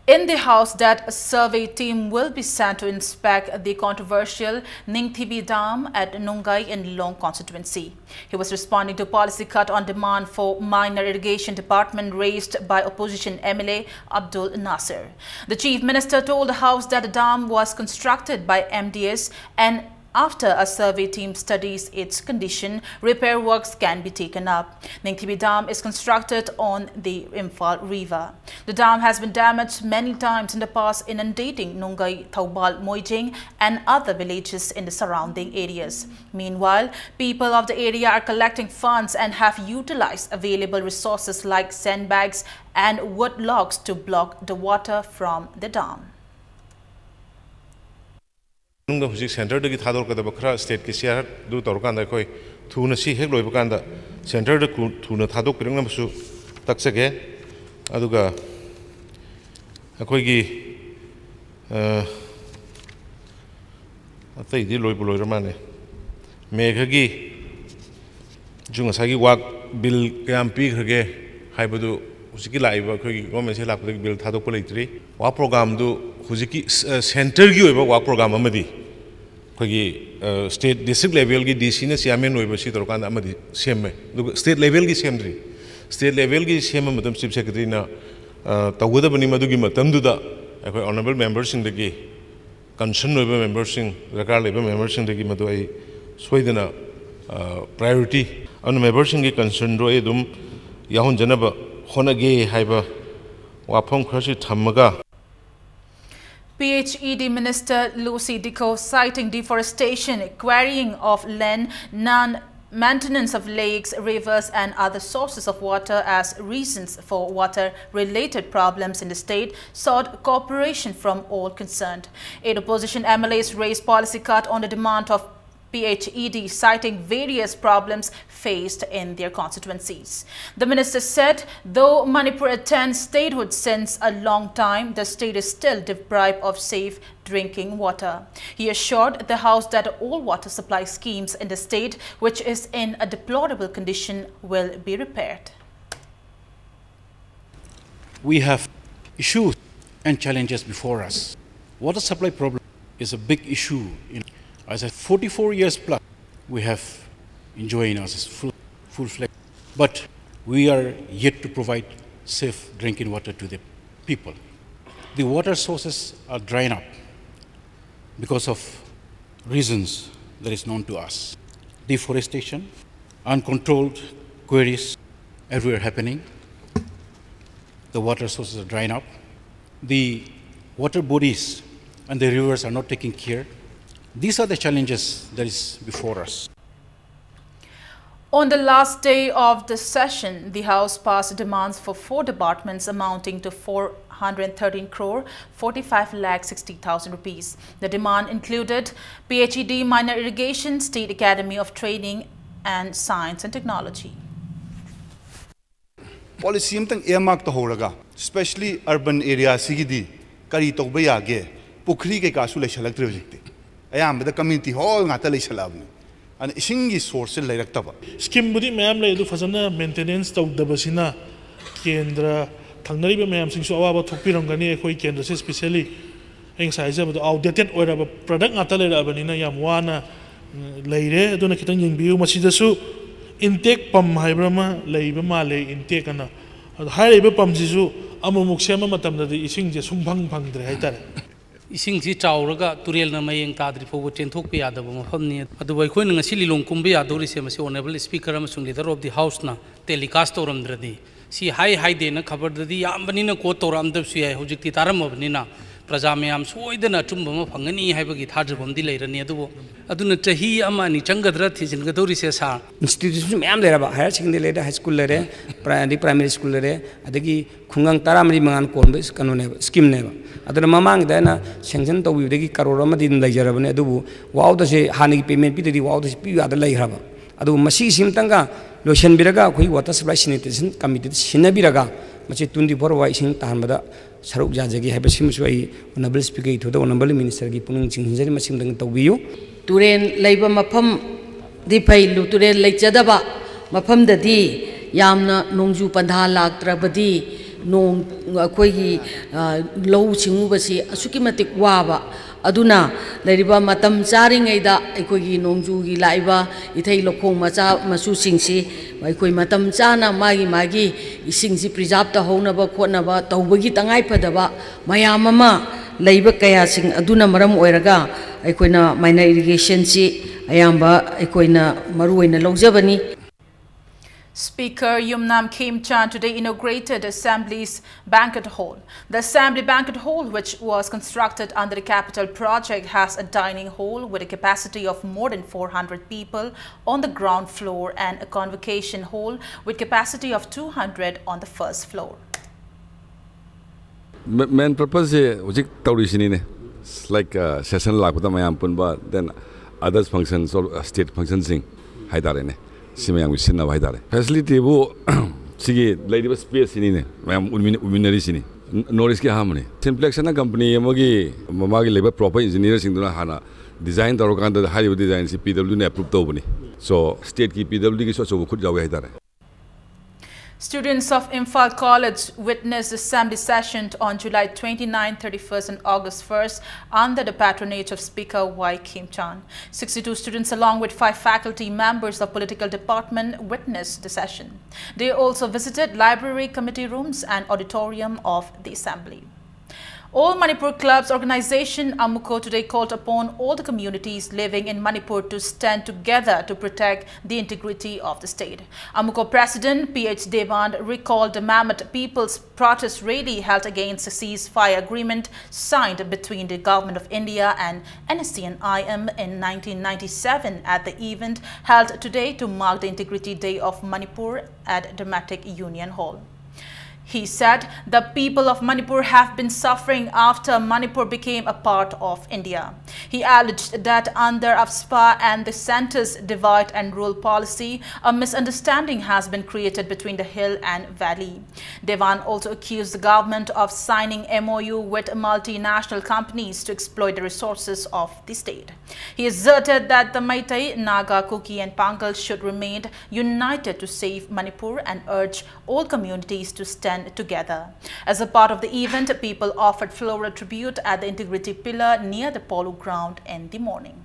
in the House that a survey team will be sent to inspect the controversial Ningthibi Dam at Nungai in Long constituency. He was responding to policy cut on demand for Minor Irrigation Department raised by opposition M L A Abdul Nasir. The Chief Minister told the House that the dam was constructed by M D S and after a survey team studies its condition, repair works can be taken up. Ningthibi Dam is constructed on the Imphal River. The dam has been damaged many times in the past, inundating Nungai, Thoubal, Moijing, and other villages in the surrounding areas. Meanwhile, people of the area are collecting funds and have utilized available resources like sandbags and wood logs to block the water from the dam. ꯃꯅꯨꯡꯗ ꯍꯧꯖꯤꯛ centre ꯗꯒꯤ ꯊꯥꯗꯣꯔꯛꯀꯗꯕ ꯈꯔ state ꯀꯤ share ꯗꯨ ꯇꯧꯔꯀꯥꯟꯗ ꯑꯩꯈꯣꯏ ꯊꯨꯅ ꯁꯤ ꯍꯦꯛ ꯂꯣꯏꯕ ꯀꯥꯟꯗ centre ꯗ ꯊꯨꯅ ꯊꯥꯗꯣꯛꯄꯤꯔꯛꯅꯕꯁꯨ ꯇꯥꯛꯆꯒꯦ꯫ ꯑꯗꯨꯒ ꯑꯩꯈꯣꯏꯒꯤ ꯑ, ꯑꯇꯩꯗꯤ ꯂꯣꯏꯕꯨ ꯂꯣꯏꯔ ꯃꯥꯜꯂꯦ꯫ ꯃꯦꯘꯒꯤ ꯁꯨ ꯉꯁꯥꯏꯒꯤ ꯋꯥꯛ ꯕꯤꯜ ꯀꯌꯥꯝ ꯄꯤꯈ꯭ꯔꯒꯦ ꯍꯥꯏꯕꯗꯨ ꯍꯧꯖꯤꯛꯀꯤ ꯂꯥꯛꯏꯕ ꯑꯩꯈꯣꯏꯒꯤ ꯒꯣꯔꯃꯦꯟꯁꯦ ꯂꯥꯛꯄꯗꯒꯤ ꯕꯤꯜ ꯊꯥꯗꯣꯛꯄ ꯂꯩꯇ꯭ꯔꯤ꯫ ꯋꯥꯛ ꯄ꯭ꯔꯣꯒ꯭ꯔꯥꯝꯗꯨ ꯍꯧꯖꯤꯛꯀꯤ ꯁ-, ꯑ, ꯁꯦꯟꯇꯔꯒꯤ ꯑꯣꯏꯕ ꯋꯥꯛ ꯄ꯭ꯔꯣꯒ꯭ꯔꯥꯝ ꯑꯃꯗꯤ ꯑꯩꯈꯣꯏꯒꯤ, ꯑ, ꯁ꯭ꯇꯦꯠ ꯗꯤꯁꯇ꯭ꯔꯤꯛ ꯂꯦꯚꯦꯜꯒꯤ ꯗꯤ ꯁꯤꯅ ꯆꯤꯌꯥꯔꯃꯦꯟ ꯑꯣꯏꯕ ꯁꯤ ꯇꯧꯔꯀꯥꯟꯗ ꯑꯃꯗꯤ ꯁꯦꯝꯃꯦ꯫ ꯑꯗꯨꯒ ꯁ꯭ꯇꯦꯠ ꯂꯦꯚꯦꯜꯒꯤ ꯁꯦꯝꯗ꯭ꯔꯤ꯫ ꯁ꯭ꯇꯦꯠ ꯂꯦꯚꯦꯜꯒꯤ ꯁꯦꯝꯕ ꯃꯇꯝ ꯆꯤꯐ ꯁꯦꯀ꯭ꯔꯦꯇꯔꯤꯅ, ꯑ, ꯇꯧꯒꯗꯕꯅꯤ꯫ ꯃꯗꯨꯒꯤ ꯃꯇꯝꯗꯨꯗ ꯑꯩꯈꯣꯏ ꯑꯣꯅꯔꯦꯕꯜ ꯃꯦꯝꯕꯔꯁꯤꯡꯗꯒꯤ, ꯀꯟꯁꯔꯟ ꯑꯣꯏꯕ ꯃꯦꯝꯕꯔꯁꯤꯡ, ꯗꯔꯀꯥꯔ ꯂꯩꯕ ꯃꯦꯝꯕꯔꯁꯤꯡꯗꯒꯤ ꯃꯗꯨ ꯑꯩ ꯁꯣꯏꯗꯅ, ꯑ, ꯄ꯭ꯔꯥꯏꯌꯣꯔꯤꯇꯤ, ꯑꯗꯨꯅ ꯃꯦꯝꯕꯔꯁꯤꯡꯒꯤ ꯀꯟꯁꯔꯟꯗꯣ ꯑꯩ ꯑꯗꯨꯝ ꯌꯥꯎꯍꯟꯖꯅꯕ ꯍꯣꯠꯅꯒꯦ ꯍꯥꯏꯕ ꯋꯥꯐꯝ ꯈꯔꯁꯤ ꯊꯝꯃꯒ, P H E D Minister Lucy Dicko citing deforestation, quarrying of land, non-maintenance of lakes, rivers and other sources of water as reasons for water-related problems in the state, sought cooperation from all concerned. Eight opposition M L As raised policy cut on the demand of P H E D, citing various problems faced in their constituencies. The minister said, though Manipur attained statehood since a long time, the state is still deprived of safe drinking water. He assured the House that all water supply schemes in the state, which is in a deplorable condition, will be repaired. We have issues and challenges before us. Water supply problem is a big issue. In, as a forty-four years plus, we have enjoying us full, full fledged, but we are yet to provide safe drinking water to the people. The water sources are drying up because of reasons that is known to us. Deforestation, uncontrolled quarries everywhere happening. The water sources are drying up. The water bodies and the rivers are not taking care. These are the challenges that is before us. On the last day of the session, the House passed demands for four departments amounting to four hundred thirteen crore forty-five lakh sixty thousand rupees. The demand included P H E D, Minor Irrigation, State Academy of Training and Science and Technology. Policy ꯑꯝꯇꯪ ꯏꯌꯔꯃꯥꯔꯛ ꯇꯧꯍꯧꯔꯒ, ꯁ꯭ꯄꯦꯁꯂꯤ urban ꯑꯦꯔꯤꯌꯥꯁꯤꯒꯤꯗꯤ ꯀꯔꯤ ꯇꯧꯕ ꯌꯥꯒꯦ? ꯄꯨꯈ꯭ꯔꯤ ꯀꯩꯀꯥꯁꯨ ꯂꯩꯁꯜꯂꯛꯇ꯭ꯔꯦ ꯍꯧꯖꯤꯛꯇꯤ꯫ ꯑꯌꯥꯝꯕꯗ community hall ꯉꯥꯛꯇ ꯂꯩꯁꯜꯂꯛꯑꯕꯅꯤ꯫ ꯑꯗꯨꯅ ꯏꯁꯤꯡꯒꯤ ꯁꯣꯔꯁꯁꯦ ꯂꯩꯔꯛꯇꯕ꯫ ꯁ꯭ꯀꯤꯝꯕꯨꯗꯤ ꯃꯌꯥꯝ ꯂꯩ, ꯑꯗꯨ ꯐꯖꯅ ꯃꯦꯟꯇꯦꯅꯦꯟꯁ ꯇꯧꯗꯕꯁꯤꯅ ꯀꯦꯟꯗ꯭ꯔ ꯊꯪꯅꯔꯤꯕ ꯃꯌꯥꯝꯁꯤꯡꯁꯨ ꯑꯋꯥꯕ ꯊꯣꯛꯄꯤꯔꯝꯒꯅꯤ꯫ ꯑꯩꯈꯣꯏ ꯀꯦꯟꯗ꯭ꯔꯁꯦ ꯁ꯭ꯄꯤꯁꯦꯜꯂꯤ ꯑꯩ ꯉꯁꯥꯏ ꯍꯥꯏꯖꯕꯗꯣ ꯑꯥꯎꯠꯗꯦꯇꯦꯠ ꯑꯣꯏꯔꯕ ꯄ꯭ꯔꯗꯛ ꯉꯥꯛꯇ ꯂꯩꯔꯛꯑꯕꯅꯤꯅ ꯌꯥꯝ ꯋꯥꯅ, ꯎꯝ, ꯂꯩꯔꯦ꯫ ꯑꯗꯨꯅ ꯈꯤꯇꯪ ꯌꯦꯡꯕꯤꯌꯨ꯫ ꯃꯁꯤꯗꯁꯨ ꯏꯟꯇꯦꯛ ꯄꯝ ꯍꯥꯏꯕ꯭ꯔ ꯑꯃ ꯂꯩꯕ ꯃꯥꯜꯂꯦ, ꯏꯟꯇꯦꯛ ꯑꯅ꯫ ꯑꯗꯣ ꯍꯥꯏꯔꯤꯕ ꯄꯝꯁꯤꯁꯨ ꯑꯃꯨꯛꯃꯨꯛ ꯁꯦꯝꯕ ꯃꯇꯝꯗꯗꯤ ꯏꯁꯤꯡꯁꯦ ꯁꯨꯡꯐꯪ ꯐꯪꯗ꯭ꯔꯦ ꯍꯥꯏꯇꯥꯔꯦ꯫ ꯏꯁꯤꯡꯁꯤ ꯆꯥꯎꯔꯒ ꯇꯨꯔꯦꯜꯅ ꯃꯌꯦꯡ ꯇꯥꯗ꯭ꯔꯤ ꯐꯥꯎꯕ ꯆꯦꯟꯊꯣꯛꯄ ꯌꯥꯗꯕ ꯃꯐꯝꯅꯤ꯫ ꯑꯗꯨꯕꯨ ꯑꯩꯈꯣꯏꯅ ꯉꯁꯤ ꯂꯤꯂꯣꯡ ꯀꯨꯝꯕ ꯌꯥꯗꯧꯔꯤꯁꯦ ꯃꯁꯤ Honourable Speaker ꯑꯃꯁꯨꯡ Leader of the Houseꯅ telecast ꯇꯧꯔꯝꯗ꯭ꯔꯗꯤ, ꯁꯤ ꯍꯥꯏ ꯍꯥꯏꯗꯦꯅ ꯈꯕꯔꯗꯗꯤ ꯌꯥꯝꯕꯅꯤꯅ quote ꯇꯧꯔꯛꯑꯝꯗꯕꯁꯨ ꯌꯥꯏ, ꯍꯧꯖꯤꯛꯇꯤ ꯇꯥꯔꯝꯃꯕꯅꯤꯅ ꯄ꯭ꯔꯖꯥ ꯃꯌꯥꯝ ꯁꯣꯏꯗꯅ ꯑꯆꯨꯝꯕ ꯑꯃ ꯐꯪꯒꯅꯤ ꯍꯥꯏꯕꯒꯤ ꯊꯥꯖꯕ ꯑꯃꯗꯤ ꯂꯩꯔꯅꯤ꯫ ꯑꯗꯨꯕꯨ ꯑꯗꯨꯅ ꯆꯍꯤ ꯑꯃ ꯑꯅꯤ ꯆꯪꯒꯗ꯭ꯔꯥ ꯊꯤꯖꯤꯟꯒꯗꯧꯔꯤꯁꯦ, ꯁꯥꯔ? ꯏꯟꯁꯇꯤꯇ꯭ꯌꯨꯁꯟ ꯃꯌꯥꯝ ꯂꯩꯔꯕ, ꯍꯥꯌꯔ ꯁꯦꯀꯦꯟꯗꯔꯤ ꯂꯩꯔꯦ, ꯍꯥꯏ ꯁ꯭ꯀꯨꯜ ꯂꯩꯔꯦ, ꯄ꯭ꯔꯥꯏ-, ꯑꯗꯩ ꯄ꯭ꯔꯥꯏꯃꯔꯤ ꯁ꯭ꯀꯨꯜ ꯂꯩꯔꯦ, ꯑꯗꯒꯤ ꯈꯨꯡꯒꯪ ꯇꯔꯥꯃꯔꯤ ꯃꯉꯥꯅ ꯀꯣꯟꯕ ꯀꯩꯅꯣꯅꯦꯕ, ꯁ꯭ꯀꯤꯝꯅꯦꯕ꯫ ꯑꯗꯨꯅ ꯃꯃꯥꯡꯒꯤꯗ ꯑꯩꯅ ꯁꯦꯡꯁꯟ ꯇꯧꯕꯤꯕꯗꯒꯤ ꯀꯔꯣꯔ ꯑꯃꯗꯤ ꯑꯗꯨꯝ ꯂꯩꯖꯔꯕꯅꯦ, ꯑꯗꯨꯕꯨ ꯋꯥꯎꯗꯁꯦ ꯍꯥꯟꯅꯒꯤ ꯄꯦꯃꯦꯟ ꯄꯤꯗ꯭ꯔꯗꯤ ꯋꯥꯎꯗꯁꯦ ꯄꯤꯌꯨ ꯌꯥꯗ ꯂꯩꯈ꯭ꯔꯕ꯫ ꯑꯗꯨꯕꯨ ꯃꯁꯤꯒꯤꯁꯤ ꯑꯃꯇꯪꯒ ꯂꯣꯏꯁꯤꯟꯕꯤꯔꯒ ꯑꯩꯈꯣꯏ ꯋꯥꯇꯔ ꯁꯄ꯭ꯂꯥꯏ ꯁꯦꯅꯤꯇꯦꯁꯟ ꯀꯃꯤꯇꯤꯗ ꯁꯤꯟꯅꯕꯤꯔꯒ ꯃꯁꯤ ꯇ꯭ꯋꯦꯟꯇꯤ ꯐꯣꯔ ꯑꯋꯥꯔ ꯏꯁꯤꯡ ꯇꯥꯍꯟꯕꯗ ꯁꯔꯨꯛ ꯌꯥꯖꯒꯦ ꯍꯥꯏꯕꯁꯤꯃꯁꯨ ꯑꯩ ꯑꯣꯅꯔꯦꯕꯜ ꯁ꯭ꯄꯤꯀꯔꯒꯤ ꯊ꯭ꯔꯨꯗ ꯑꯣꯅꯔꯦꯕꯜ ꯃꯤꯅꯤꯁꯇꯔꯒꯤ ꯄꯨꯛꯅꯤꯡ ꯆꯤꯡꯁꯤꯟꯖꯔꯤ, ꯃꯁꯤꯃꯇꯪ ꯇꯧꯕꯤꯌꯨ꯫ ꯇꯨꯔꯦꯜ ꯂꯩꯕ ꯃꯐꯝꯗꯤ ꯐꯩ, ꯂꯨ-, ꯇꯨꯔꯦꯜ ꯂꯩꯖꯗꯕ ꯃꯐꯝꯗꯗꯤ ꯌꯥꯝꯅ ꯅꯣꯡꯖꯨ ꯄꯟꯊꯥ ꯂꯥꯛꯇ꯭ꯔꯕꯗꯤ ꯅꯣꯡ, ꯑꯩꯈꯣꯏꯒꯤ, ꯑ, ꯂꯧꯎ ꯁꯤꯡꯎꯕꯁꯤ ꯑꯁꯨꯛꯀꯤ ꯃꯇꯤꯛ ꯋꯥꯕ꯫ ꯑꯗꯨꯅ ꯂꯩꯔꯤꯕ ꯃꯇꯝ ꯆꯥꯔꯤꯉꯩꯗ ꯑꯩꯈꯣꯏꯒꯤ ꯅꯣꯡꯖꯨꯒꯤ ꯂꯥꯛꯏꯕ ꯏꯊꯩ ꯂꯧꯈꯣꯡ ꯃꯆꯥ ꯃꯁꯨꯁꯤꯡꯁꯤ ꯑꯩꯈꯣꯏ ꯃꯇꯝ ꯆꯥꯅ ꯃꯥꯒꯤ ꯃꯥꯒꯤ ꯏꯁꯤꯡꯁꯤ ꯄ꯭ꯔꯤꯖꯥꯕ ꯇꯧꯍꯧꯅꯕ ꯈꯣꯠꯅꯕ ꯇꯧꯕꯒꯤ ꯇꯉꯥꯏ ꯐꯗꯕ ꯃꯌꯥꯝ ꯑꯃ ꯂꯩꯕ ꯀꯌꯥꯁꯤꯡ ꯑꯗꯨꯅ ꯃꯔꯝ ꯑꯣꯏꯔꯒ ꯑꯩꯈꯣꯏꯅ ꯃꯥꯏꯅꯔ ꯏꯔꯤꯒꯦꯁꯟꯁꯤ ꯑꯌꯥꯝꯕ ꯑꯩꯈꯣꯏꯅ ꯃꯔꯨ ꯑꯣꯏꯅ ꯂꯧꯖꯕꯅꯤ꯫ Speaker Yumnam Khemchand today inaugurated Assembly's Banquet Hall. The Assembly Banquet Hall, which was constructed under the Capital Project, has a dining hall with a capacity of more than four hundred people on the ground floor and a convocation hall with capacity of two hundred on the first floor. ꯃꯦꯟ ꯄꯔꯄꯁꯁꯦ ꯍꯧꯖꯤꯛ ꯇꯧꯔꯤꯁꯤꯅꯤꯅꯦ, like session ꯂꯥꯛꯄꯗ ꯃꯌꯥꯝ ꯄꯨꯟꯕ, then ꯑꯗꯔꯁ ꯐꯪꯁꯟ, state ꯐꯪꯁꯟꯁꯤꯡ ꯍꯥꯏꯇꯥꯔꯦꯅꯦ, ꯁꯤ ꯃꯌꯥꯝꯒꯤ ꯁꯤꯖꯤꯟꯅꯕ ꯍꯥꯏꯇꯥꯔꯦ꯫ ꯐꯦꯁꯤꯂꯤꯇꯤꯕꯨ ꯁꯤꯒꯤ ꯂꯩꯔꯤꯕ ꯁ꯭ꯄꯦꯁꯁꯤꯅꯤꯅꯦ ꯃꯌꯥꯝ ꯎꯠꯃꯤꯟ-, ꯎꯃꯤꯟꯅꯔꯤꯁꯤꯅꯤ꯫ ꯅ-, ꯅꯣꯔꯠ ꯏꯁꯀꯤ ꯑꯍꯥꯟꯕꯅꯤ꯫ ꯁꯤꯝꯄ꯭ꯂꯦꯛꯁ ꯍꯥꯏꯅ ꯀꯝꯄꯅꯤ ꯑꯃꯒꯤ ꯃꯥꯒꯤ ꯂꯩꯕ ꯄ꯭ꯔꯣꯄꯔ ꯏꯟꯖꯤꯅꯤꯌꯔꯁꯤꯡꯗꯨꯅ ꯍꯥꯟꯅ ꯗꯤꯖꯥꯏꯟ ꯇꯧꯔꯀꯥꯟꯗ ꯍꯥꯏꯔꯤꯕ ꯗꯤꯖꯥꯏꯟꯁꯤ ꯄꯤ ꯗꯕ꯭ꯂꯤꯌꯨꯅ ꯑꯦꯄ꯭ꯔꯨꯞ ꯇꯧꯕꯅꯤ꯫ ꯁꯣ, ꯁ꯭ꯇꯦꯠꯀꯤ ꯄꯤ ꯗꯕ꯭ꯂꯤꯌꯨꯒꯤꯁꯨ ꯑꯆꯧꯕ ꯈꯨꯠ ꯌꯥꯎꯋꯦ ꯍꯥꯏꯇꯥꯔꯦ꯫ Students of Imphal College witnessed assembly session on July twenty-ninth, thirty-first and August first under the patronage of Speaker Y Khemchand. Sixty-two students along with five faculty members of political department witnessed the session. They also visited library, committee rooms and auditorium of the assembly. All Manipur Clubs organization AMUCO today called upon all the communities living in Manipur to stand together to protect the integrity of the state. AMUCO President P H Devan recalled the mammoth people's protest rally held against the ceasefire agreement signed between the Government of India and N S C N I M in nineteen ninety-seven at the event held today to mark the Integrity Day of Manipur at Democratic Union Hall. He said the people of Manipur have been suffering after Manipur became a part of India. He alleged that under AFSPA and the centre's divide and rule policy, a misunderstanding has been created between the hill and valley. Devan also accused the government of signing M O U with multinational companies to exploit the resources of the state. He asserted that the Meitei, Naga, Kuki and Pangal should remain united to save Manipur and urged all communities to stand together. As a part of the event, people offered floral tribute at the Integrity Pillar near the Polo Ground in the morning.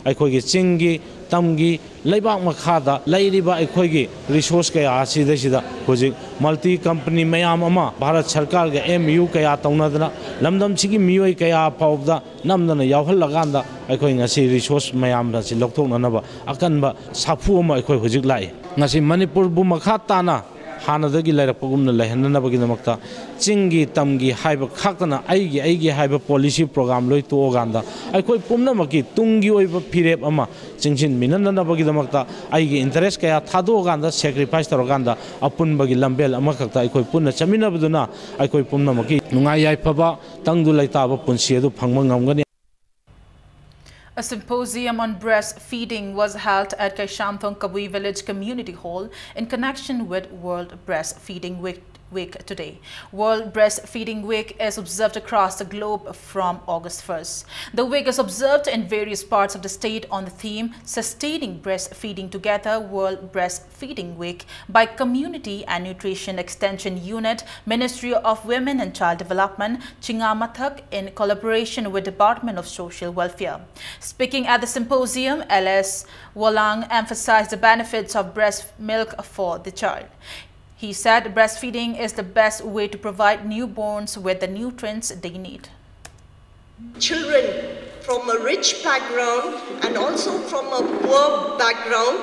ꯑꯩꯈꯣꯏꯒꯤ ꯆꯤꯡꯒꯤ, ꯇꯝꯒꯤ, ꯂꯩꯕꯥꯛ ꯃꯈꯥꯗ ꯂꯩꯔꯤꯕ ꯑꯩꯈꯣꯏꯒꯤ resources ꯀꯌꯥ ꯑꯁꯤꯗꯩꯁꯤꯗ ꯍꯧꯖꯤꯛ multi company ꯃꯌꯥꯝ ꯑꯃ ꯚꯥꯔꯠ ꯁꯔꯀꯥꯔꯒ ꯑꯦꯝ ꯌꯨ ꯀꯌꯥ ꯇꯧꯅꯗꯅ ꯂꯝꯗꯝꯁꯤꯒꯤ ꯃꯤꯑꯣꯏ ꯀꯌꯥ ꯐꯥꯎꯕꯗ ꯅꯝꯗꯅ ꯌꯥꯎꯍꯜꯂꯀꯥꯟꯗ ꯑꯩꯈꯣꯏ ꯉꯁꯤ ꯔꯤꯁꯣꯔꯁ ꯃꯌꯥꯝ ꯑꯁꯤ ꯂꯧꯊꯣꯛꯅꯅꯕ ꯑꯀꯟꯕ ꯁꯥꯐꯨ ꯑꯃ ꯑꯩꯈꯣꯏ ꯍꯧꯖꯤꯛ ꯂꯥꯛꯏ꯫ ꯉꯁꯤ ꯃꯅꯤꯄꯨꯔꯕꯨ ꯃꯈꯥ ꯇꯥꯅ ꯍꯥꯟꯅꯗꯒꯤ ꯂꯩꯔꯛꯄꯒꯨꯝꯅ ꯂꯩꯍꯟꯅꯅꯕꯒꯤꯗꯃꯛꯇ ꯆꯤꯡꯒꯤ ꯇꯝꯒꯤ ꯍꯥꯏꯕ ꯈꯥꯛꯇꯅ ꯑꯩꯒꯤ ꯑꯩꯒꯤ ꯍꯥꯏꯕ ꯄꯣꯂꯤꯁꯤ ꯄ꯭ꯔꯣꯒ꯭ꯔꯥꯝ ꯂꯣꯏ ꯇꯣꯛꯑꯀꯥꯟꯗ ꯑꯩꯈꯣꯏ ꯄꯨꯝꯅꯃꯛꯀꯤ ꯇꯨꯡꯒꯤ ꯑꯣꯏꯕ ꯐꯤꯔꯦꯞ ꯑꯃ ꯆꯤꯡꯁꯤꯟꯃꯤꯟꯅꯅꯕꯒꯤꯗꯃꯛꯇ ꯑꯩꯒꯤ ꯏꯟꯇꯔꯦꯁ ꯀꯌꯥ ꯊꯥꯗꯣꯛꯑꯀꯥꯟꯗ ꯁꯦꯀ꯭ꯔꯤꯐꯥꯏꯁ ꯇꯧꯔꯀꯥꯟꯗ ꯑꯄꯨꯟꯕꯒꯤ ꯂꯝꯕꯦꯜ ꯑꯃꯈꯛꯇ ꯑꯩꯈꯣꯏ ꯄꯨꯟꯅ ꯆꯠꯃꯤꯟꯅꯕꯗꯨꯅ ꯑꯩꯈꯣꯏ ꯄꯨꯝꯅꯃꯛꯀꯤ ꯅꯨꯡꯉꯥꯏ ꯌꯥꯏꯐꯕ ꯇꯪꯗꯨ ꯂꯩꯇꯥꯕ ꯄꯨꯟꯁꯤ ꯑꯗꯨ ꯐꯪꯕ ꯉꯝꯒꯅꯤ꯫ A symposium on breastfeeding was held at Kaishamthong Kabui Village Community Hall in connection with World Breastfeeding Week, Week today. World Breastfeeding Week is observed across the globe from August first. The week is observed in various parts of the state on the theme Sustaining Breastfeeding Together, World Breastfeeding Week by Community and Nutrition Extension Unit, Ministry of Women and Child Development, Chingamathak, in collaboration with Department of Social Welfare. Speaking at the symposium, L S Wolang emphasized the benefits of breast milk for the child. He said breastfeeding is the best way to provide newborns with the nutrients they need. Children from a rich background and also from a poor background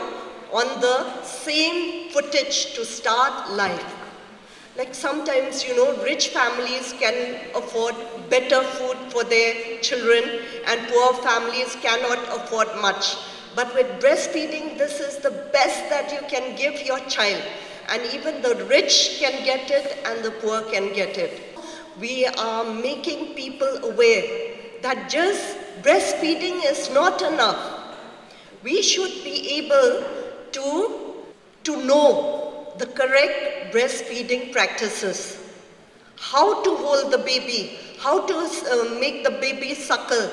on the same footage to start life. Like, sometimes, you know, rich families can afford better food for their children and poor families cannot afford much. But with breastfeeding, this is the best that you can give your child. And even the rich can get it and the poor can get it. We are making people aware that just breastfeeding is not enough. We should be able to, to know the correct breastfeeding practices, how to hold the baby, how to uh, make the baby suckle.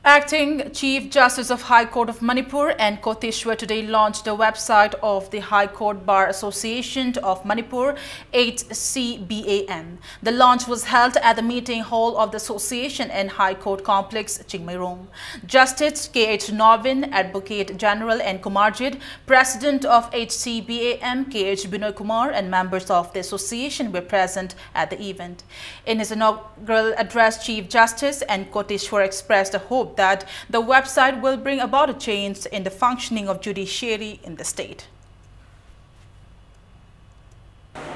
Acting Chief Justice of High Court of Manipur N Koteshwar today launched the website of the High Court Bar Association of Manipur, H C B A M. The launch was held at the meeting hall of the association in High Court Complex, Chingmeirong. Justice K H Norvin, Advocate General N Kumarjit, President of H C B A M K H Binoy Kumar, and members of the association were present at the event. In his inaugural address, Chief Justice N Koteshwar expressed the hope that the website will bring about a change in the functioning of judiciary in the state.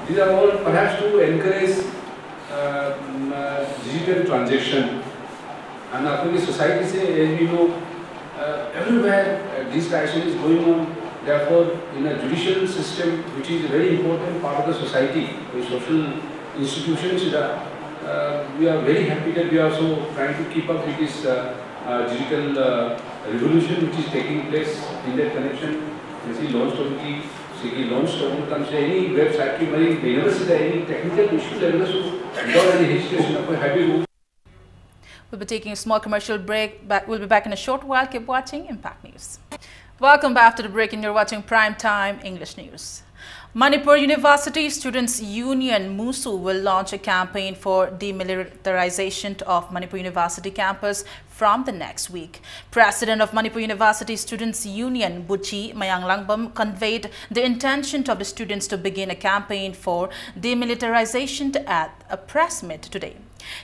These are all perhaps to encourage uh, um, uh, digital transaction. And आपकी society से, as we know, uh, everywhere uh, digitization is going on. Therefore, in a judicial system, which is a very important part of the society, कोही social institution सित Uh, we are very happy that we are also trying to keep up with this uh, uh, digital uh, revolution which is taking place. In that connection, ꯉꯁꯤ launch ꯇꯧꯕꯒꯤ, ꯁꯤꯒꯤ launch ꯇꯧꯕ ꯃꯇꯝꯁꯦ any website ꯀꯤ ꯃꯔꯤ ꯂꯩꯅꯕꯁꯤꯗ any technical issue ꯂꯩꯔꯒꯁꯨ without any hesitation ꯑꯩꯈꯣꯏ ꯍꯥꯏꯕꯤꯔꯛꯎ꯫ We'll be taking a small commercial break. Back, we'll be back in a short while. Keep watching Impact News. Welcome back after the break, and you're watching Prime Time English News. Manipur University Students Union, MUSU, will launch a campaign for demilitarization of Manipur University campus from the next week. President of Manipur University Students Union, Buchi Mayanglangbam, conveyed the intention of the students to begin a campaign for demilitarization at a press meet today.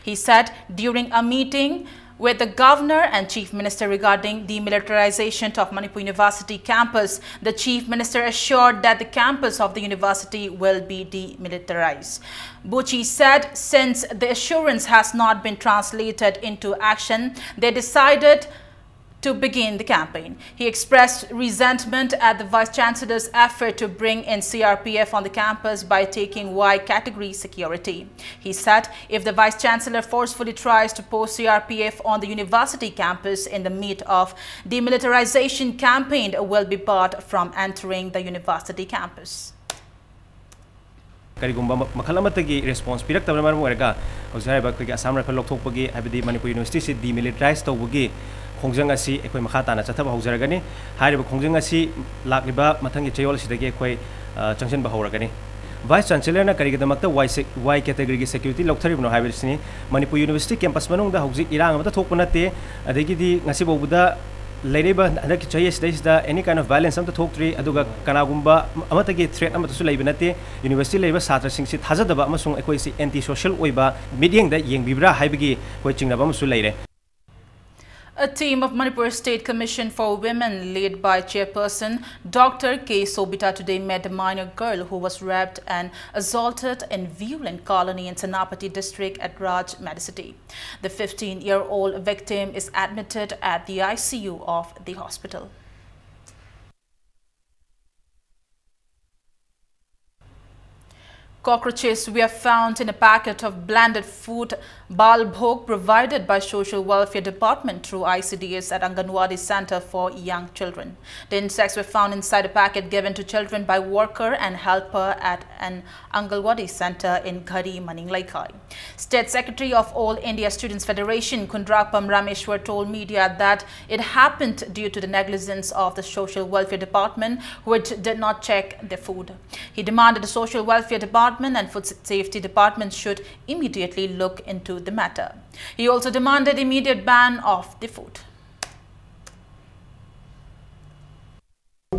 He said during a meeting with the governor and chief minister regarding demilitarization of Manipur University campus, the chief minister assured that the campus of the university will be demilitarized. Buchi said since the assurance has not been translated into action, they decided to begin the campaign. He expressed resentment at the Vice Chancellor's effort to bring in C R P F on the campus by taking Y category security. He said if the Vice Chancellor forcefully tries to post C R P F on the university campus in the meat of demilitarization campaign, will be barred from entering the university campus. ꯀꯔꯤꯒꯨꯝꯕ ꯃ- ꯃꯈꯜ ꯑꯃꯠꯇꯒꯤ response ꯄꯤꯔꯛꯇꯕꯅ ꯃꯔꯝ ꯑꯣꯏꯔꯒ ꯍꯧꯖꯤꯛ ꯍꯥꯏꯔꯤꯕ ꯑꯩꯈꯣꯏꯒꯤ Assam Rifle ꯂꯧꯊꯣꯛꯄꯒꯤ ꯍꯥꯏꯕꯗꯤ Manipur ꯌꯨꯅꯤꯚꯔꯁꯤꯇꯤꯁꯤ demilitarize ꯇꯧꯕꯒꯤ ꯈꯣꯡꯖꯪ ꯑꯁꯤ ꯑꯩꯈꯣꯏ ꯃꯈꯥ ꯇꯥꯅ ꯆꯠꯊꯕ ꯍꯧꯖꯔꯒꯅꯤ꯫ ꯍꯥꯏꯔꯤꯕ ꯈꯣꯡꯖꯪ ꯑꯁꯤ ꯂꯥꯛꯂꯤꯕ ꯃꯊꯪꯒꯤ ꯆꯌꯣꯜ ꯑꯁꯤꯗꯒꯤ ꯑꯩꯈꯣꯏ ꯑ, ꯆꯪꯁꯤꯟꯕ ꯍꯧꯔꯒꯅꯤ꯫ Vice Chancellorꯅ ꯀꯔꯤꯒꯤꯗꯃꯛꯇ Y sec- Y categoryꯒꯤ security ꯂꯧꯊꯔꯤꯕꯅꯣ ꯍꯥꯏꯕꯁꯤꯅꯤ꯫ ꯃꯅꯤꯄꯨꯔ ꯌꯨꯅꯤꯚꯔꯁꯤꯇꯤ campus ꯃꯅꯨꯡꯗ ꯍꯧꯖꯤꯛ ꯏꯔꯥꯡ ꯑꯃꯠꯇ ꯊꯣꯛꯄ ꯅꯠꯇꯦ꯫ ꯑꯗꯒꯤꯗꯤ ꯉꯁꯤ ꯐꯥꯎꯕꯗ ꯂꯩꯔꯤꯕ ꯍꯟꯗꯛꯀꯤ ꯆꯍꯤ ꯑꯁꯤꯗꯩꯁꯤꯗ any kind of violence ꯑꯃꯠꯇ ꯊꯣꯛꯇ꯭ꯔꯤ꯫ ꯑꯗꯨꯒ ꯀꯅꯥꯒꯨꯝꯕ ꯑꯃꯠꯇꯒꯤ threat ꯑꯃꯠꯇꯁꯨ ꯂꯩꯕ ꯅꯠꯇꯦ꯫ ꯌꯨꯅꯤꯚꯔꯁꯤꯇꯤ ꯂꯩꯔꯤꯕ ꯁꯥꯇ꯭ꯔꯁꯤꯡꯁꯤ ꯊꯥꯖꯗꯕ ꯑꯃꯁꯨꯡ ꯑꯩꯈꯣꯏꯁꯤ anti social ꯑꯣꯏꯕ ꯃꯤꯠꯌꯦꯡꯗ ꯌꯦꯡꯕꯤꯕ꯭ꯔꯥ ꯍꯥꯏꯕꯒꯤ ꯑꯩꯈꯣꯏ ꯆꯤꯡꯅꯕ ꯑꯃꯁꯨ ꯂꯩꯔꯦ꯫ A team of Manipur State Commission for Women, led by Chairperson Doctor K Sobita, today met a minor girl who was raped and assaulted in Viewland Colony in Senapati district at Rajmedicity. The fifteen-year-old victim is admitted at the I C U of the hospital. Cockroaches were found in a packet of blended food, Bal Bhog, provided by Social Welfare Department through I C D S at Anganwadi Center for Young Children. The insects were found inside a packet given to children by worker and helper at an Anganwadi center in Ghari Maning Leikai. State Secretary of All India Students Federation, Kundrakpam Rameshwar, told media that it happened due to the negligence of the Social Welfare Department, which did not check the food. He demanded the Social Welfare Department and Food Safety Department should immediately look into the matter. He also demanded immediate ban of the food.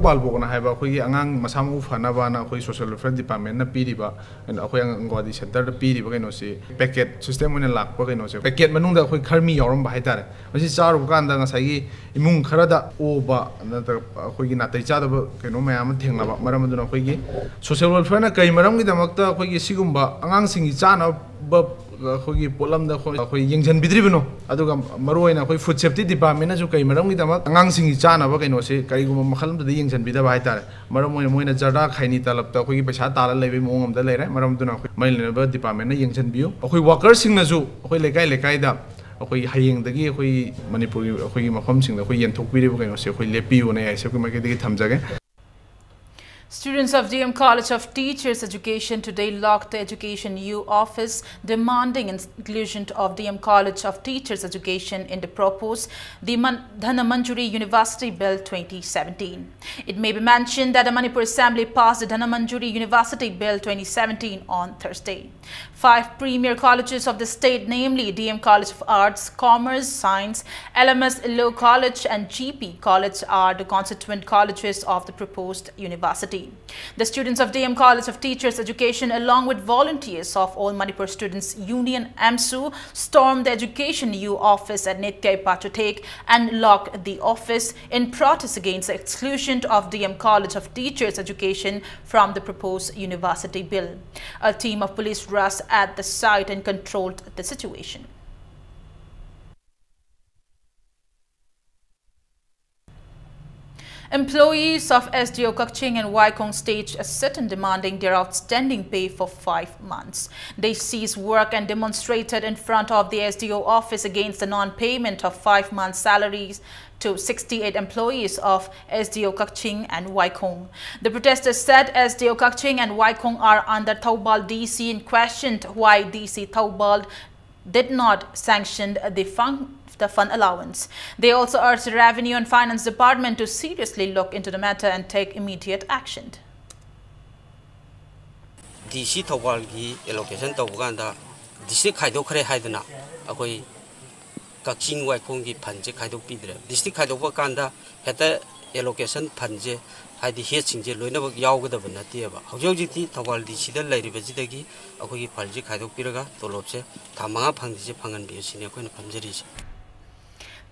ꯕꯥꯜ ꯕꯣꯛꯅ ꯍꯥꯏꯕ ꯑꯩꯈꯣꯏꯒꯤ ꯑꯉꯥꯡ ꯃꯁꯥ ꯃꯎ ꯐꯅꯕꯅ ꯑꯩꯈꯣꯏ social welfare ꯗꯤꯄꯥꯔꯠꯃꯦꯟꯅ ꯄꯤꯔꯤꯕ, ꯑꯩꯈꯣꯏ ꯑꯪꯒꯋꯥꯗꯤ ꯁꯦꯟꯇꯔꯗ ꯄꯤꯔꯤꯕ ꯀꯩꯅꯣꯁꯤ, ꯄꯦꯀꯦꯠ ꯁꯤꯁꯇꯦꯝ ꯑꯣꯏꯅ ꯂꯥꯛꯄ ꯀꯩꯅꯣꯁꯦ, ꯄꯦꯀꯦꯠ ꯃꯅꯨꯡꯗ ꯑꯩꯈꯣꯏ ꯈꯔꯃꯤ ꯌꯥꯎꯔꯝꯕ ꯍꯥꯏꯇꯥꯔꯦ꯫ ꯃꯁꯤ ꯆꯥꯔꯨꯕ ꯀꯥꯟꯗ ꯉꯁꯥꯏꯒꯤ ꯏꯃꯨꯡ ꯈꯔꯗ ꯑꯣꯕ ꯅꯠꯇ꯭ꯔꯒ ꯑꯩꯈꯣꯏꯒꯤ ꯅꯥꯇꯩ ꯆꯥꯗꯕ ꯀꯩꯅꯣ ꯃꯌꯥꯝ ꯑꯃ ꯊꯦꯡꯅꯕ ꯃꯔꯝ ꯑꯗꯨꯅ ꯑꯩꯈꯣꯏꯒꯤ ꯁꯣꯁꯤꯌꯦꯜ ꯋꯦꯜꯐꯤꯌꯔꯅ ꯀꯩ ꯃꯔꯝꯒꯤꯗꯃꯛꯇ ꯑꯩꯈꯣꯏꯒꯤ ꯁꯤꯒꯨꯝꯕ ꯑꯉꯥꯡꯁꯤꯡꯒꯤ ꯆꯥꯅꯕ ꯑꯩꯈꯣꯏꯒꯤ ꯄꯣꯠꯂꯝꯗ ꯑꯩꯈꯣꯏ, ꯑꯩꯈꯣꯏ ꯌꯦꯡꯁꯤꯟꯕꯤꯗ꯭ꯔꯤꯕꯅꯣ, ꯑꯗꯨꯒ ꯃꯔꯨꯑꯣꯏꯅ ꯑꯩꯈꯣꯏ ꯐꯨꯗ ꯁꯦꯐꯇꯤ ꯗꯤꯄꯥꯔꯠꯃꯦꯟꯅꯁꯨ ꯀꯩ ꯃꯔꯝꯒꯤꯗꯃꯛ ꯑꯉꯥꯡꯁꯤꯡꯒꯤ ꯆꯥꯅꯕ ꯀꯩꯅꯣꯁꯦ ꯀꯔꯤꯒꯨꯝꯕ ꯃꯈꯜ ꯑꯃꯗꯗꯤ ꯌꯦꯡꯁꯤꯟꯕꯤꯗꯕ ꯍꯥꯏꯇꯥꯔꯦ꯫ ꯃꯔꯝ ꯑꯣꯏꯅ ꯃꯣꯏꯅ ꯖꯔꯗꯥ ꯈꯥꯏꯅꯤ ꯇꯂꯕꯇ ꯑꯩꯈꯣꯏꯒꯤ ꯄꯩꯁꯥ ꯇꯥꯜꯂ ꯂꯩꯕꯒꯤ ꯃꯑꯣꯡ ꯑꯃꯗ ꯂꯩꯔꯦ꯫ ꯃꯔꯝ ꯑꯗꯨꯅ ꯑꯩꯈꯣꯏ ꯃꯔꯤ ꯂꯩꯅꯕ ꯗꯤꯄꯥꯔꯠꯃꯦꯟꯅ ꯌꯦꯡꯁꯤꯟꯕꯤꯌꯨ꯫ ꯑꯩꯈꯣꯏ ꯋꯥꯀꯔꯁꯤꯡꯅꯁꯨ ꯑꯩꯈꯣꯏ ꯂꯩꯀꯥꯏ ꯂꯩꯀꯥꯏꯗ ꯑꯩꯈꯣꯏ ꯍꯌꯦꯡꯗꯒꯤ ꯑꯩꯈꯣꯏ ꯃꯅꯤꯄꯨꯔꯒꯤ ꯑꯩꯈꯣꯏꯒꯤ ꯃꯐꯝꯁꯤꯡꯗ ꯑꯩꯈꯣꯏ ꯌꯦꯟꯊꯣꯛꯄꯤꯔꯤꯕ ꯀꯩꯅꯣꯁꯦ ꯑꯩꯈꯣꯏ ꯂꯦꯞꯄꯤꯌꯨꯅ ꯑꯦ ꯑꯥꯏ ꯑꯦꯁ ꯑꯦꯐꯀꯤ ꯃꯥꯏꯀꯩꯗꯒꯤ ꯊꯝꯖꯒꯦ꯫ Students of D M College of Teachers Education today locked the Education U office, demanding inclusion of D M College of Teachers Education in the proposed the Man- Dhanamanjuri University Bill twenty seventeen. It may be mentioned that the Manipur Assembly passed the Dhanamanjuri University Bill twenty seventeen on Thursday. Five premier colleges of the state, namely D M College of Arts, Commerce, Science, L M S Law College, and G P College, are the constituent colleges of the proposed university. The students of D M College of Teachers Education, along with volunteers of All Manipur Students Union, AMSU, stormed the Education U office at Nityai Pachotek and locked the office in protest against the exclusion of D M College of Teachers Education from the proposed university bill. A team of police rushed at the site and controlled the situation. Employees of S D O Kakching and Waikhong staged a sit-in demanding their outstanding pay for five months. They ceased work and demonstrated in front of the S D O office against the non-payment of five months' salaries to sixty-eight employees of S D O Kakching and Waikhong. The protesters said S D O Kakching and Waikhong are under Thoubal D C and questioned why D C Thoubal did not sanction the fund, the fund allowance. They also urged the Revenue and Finance Department to seriously look into the matter and take immediate action. ꯗꯤ ꯁꯤ ꯊꯧꯕꯥꯜꯒꯤ allocation ꯇꯧꯕ ꯀꯥꯟꯗ district ꯈꯥꯏꯗꯣꯛꯈ꯭ꯔꯦ ꯍꯥꯏꯗꯅ ꯑꯩꯈꯣꯏ ꯀꯛꯆꯤꯡ ꯋꯥꯏꯈꯣꯡꯒꯤ ꯐꯟꯁꯦ ꯈꯥꯏꯗꯣꯛꯄꯤꯗ꯭ꯔꯦ꯫ District ꯈꯥꯏꯗꯣꯛꯄ ꯀꯥꯟꯗ ꯍꯦꯛꯇ allocation ꯐꯟꯁꯦ, ꯍꯥꯏꯗꯤ ꯍꯦꯗꯁꯤꯡꯁꯦ ꯂꯣꯏꯅꯃꯛ ꯌꯥꯎꯒꯗꯕ ꯅꯠꯇꯦꯕ꯫ ꯍꯧꯖꯤꯛ ꯍꯧꯖꯤꯛꯇꯤ ꯊꯧꯕꯥꯜ ꯗꯤ ꯁꯤꯗ ꯂꯩꯔꯤꯕꯁꯤꯗꯒꯤ ꯑꯩꯈꯣꯏꯒꯤ ꯐꯟꯁꯦ ꯈꯥꯏꯗꯣꯛꯄꯤꯔꯒ ꯇꯣꯂꯣꯞꯁꯦ ꯊꯥ ꯃꯉꯥ ꯐꯪꯗ꯭ꯔꯤꯁꯦ ꯐꯪꯍꯟꯕꯤꯌꯨ ꯁꯤꯅꯤ ꯑꯩꯈꯣꯏꯅ ꯐꯝꯖꯔꯤꯁꯦ꯫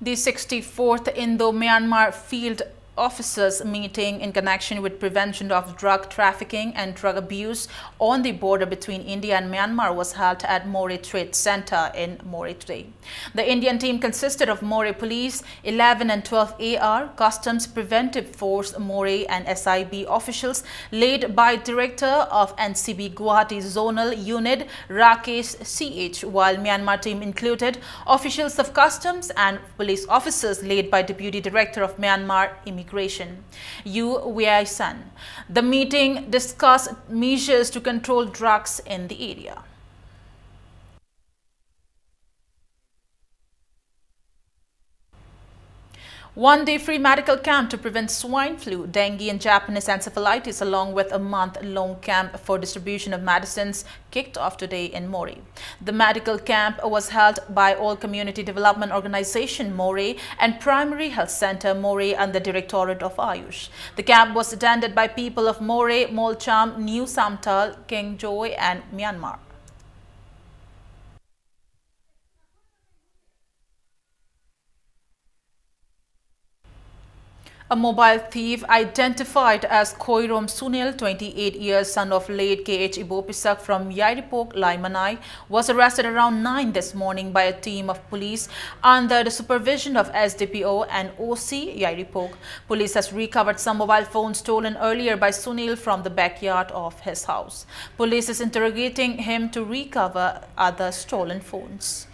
The sixty-fourth Indo-Myanmar Field Officers meeting in connection with prevention of drug trafficking and drug abuse on the border between India and Myanmar was held at Moreh Trade Center in Moreh today. The Indian team consisted of Moreh Police, eleven and twelve A R, Customs Preventive Force Moreh and S I B officials led by Director of N C B Guwahati Zonal Unit Rakesh C H, while Myanmar team included officials of Customs and police officers led by Deputy Director of Myanmar Immigration, Yu Wei San. The meeting discussed measures to control drugs in the area. One-day free medical camp to prevent swine flu, dengue and Japanese encephalitis, along with a month-long camp for distribution of medicines, kicked off today in Moreh. The medical camp was held by All Community Development Organization Moreh and Primary Health Center Moreh under Directorate of Ayush. The camp was attended by people of Moreh, Molcham, New Samtal, Kengjoy and Myanmar. A mobile thief identified as Khoirom Sunil, twenty-eight years, son of late K H Ibopisak from Yairipok, Laimanai, was arrested around nine this morning by a team of police under the supervision of S D P O and O C Yairipok. Police has recovered some mobile phones stolen earlier by Sunil from the backyard of his house. Police is interrogating him to recover other stolen phones.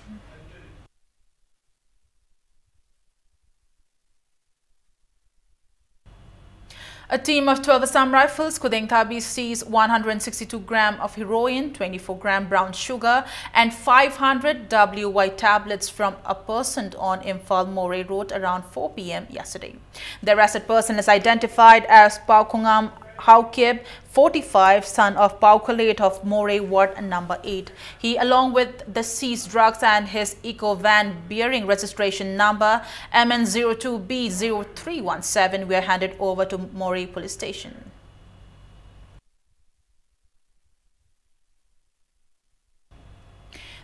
A team of twelve Assam Rifles, Khudengthabi, seized one hundred sixty-two gram of heroin, twenty-four gram brown sugar, and five hundred W Y tablets from a person on Imphal Moreh Road around four P M yesterday. The arrested person is identified as Paukhongam Haokip, forty-five, son of Paukhalate of Moreh Ward number eight. He, along with the seized drugs and his eco van bearing registration number M N zero two B zero three one seven, were handed over to Moreh Police Station.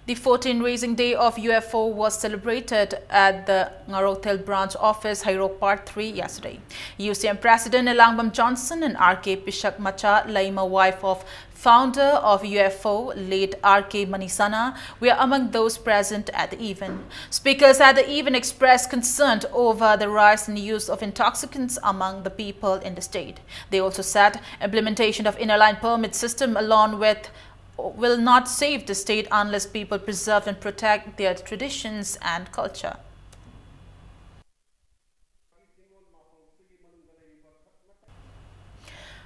The fourteenth raising day of U F O was celebrated at the Ngarothel Branch Office, Heirok Part three, yesterday. U C M President Elangbam Johnson and R K Pishak Macha Leima, wife of founder of U F O, late R K Manisana, were among those present at the event. Speakers at the event expressed concern over the rise in use of intoxicants among the people in the state. They also said implementation of inner line permit system alone with will not save the state unless people preserve and protect their traditions and culture.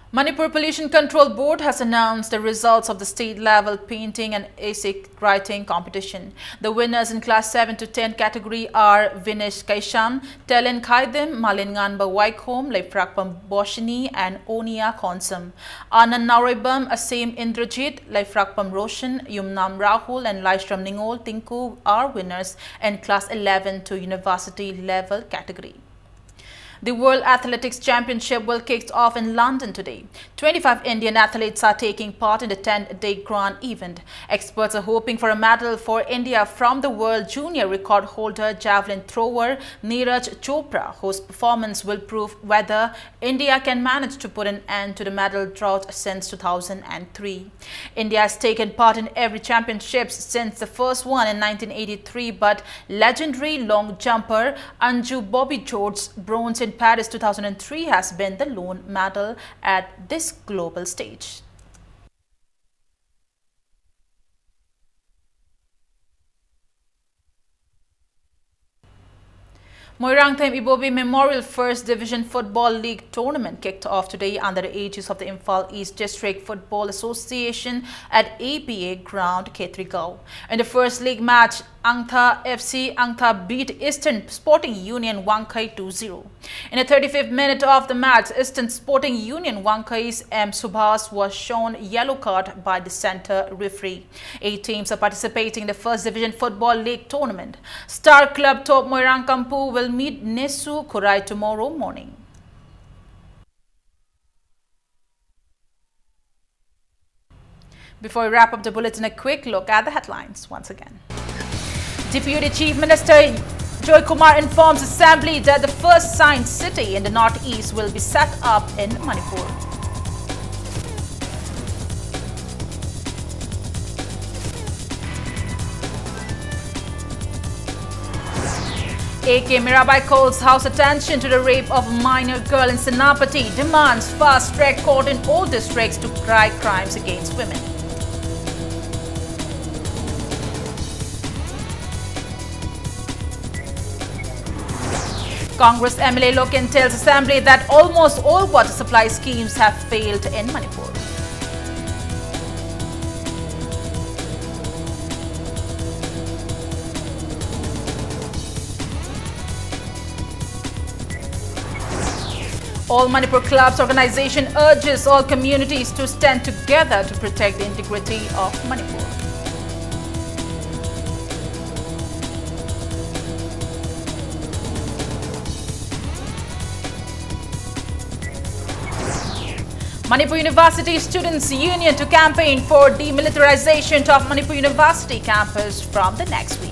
Manipur Pollution Control Board has announced the results of the state-level painting and essay writing competition. The winners in class seven to ten category are Vinesh Kaisham, Telen Khaidim, Malin Nganba Waikhom, Leifrakpam Boshini, and Onia Khonsam. Anand Naroibam, Asem Indrajit, Leifrakpam Roshan, Yumnam Rahul, and Laishram Ningol Tinku are winners in class eleven to university level category. The World Athletics Championship will kick off in London today. Twenty-five Indian athletes are taking part in the ten-day grand event. Experts are hoping for a medal for India from the world junior record holder, javelin thrower Neeraj Chopra, whose performance will prove whether India can manage to put an end to the medal drought since two thousand three. India has taken part in every championships since the first one in nineteen eighty-three, but legendary long jumper Anju Bobby George's bronze in Paris two thousand three has been the lone medal at this global stage. Moirangthem Ibobi Memorial First Division Football League Tournament kicked off today under the aegis of the Imphal East District Football Association at A P A ground, Khetrigao. In the first league match, Angtha F C Angtha beat Eastern Sporting Union Wangkhei two zero. In the thirty-fifth minute of the match, Eastern Sporting Union Wangkhei's M Subhas was shown yellow card by the center referee. Eight teams are participating in the First Division Football League tournament. Star club Top Moirang Kampu will meet Nesu Khurai tomorrow morning. Before we wrap up the bulletin, a quick look at the headlines once again. Deputy Chief Minister Joy Kumar informs Assembly that the first science city in the Northeast will be set up in Manipur. A K Mirabai calls House attention to the rape of minor girl in Senapati, demands fast-track court in all districts to try crimes against women. Congress M L A Loken tells Assembly that almost all water supply schemes have failed in Manipur. All Manipur Clubs organization urges all communities to stand together to protect the integrity of Manipur. Manipur University Students Union to campaign for demilitarization of Manipur University campus from the next week.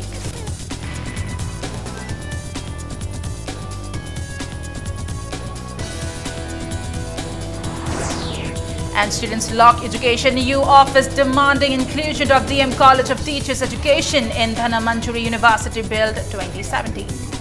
And students lock Education E U office demanding inclusion of D M College of Teachers Education in Dhanamanjuri University Bill twenty seventeen.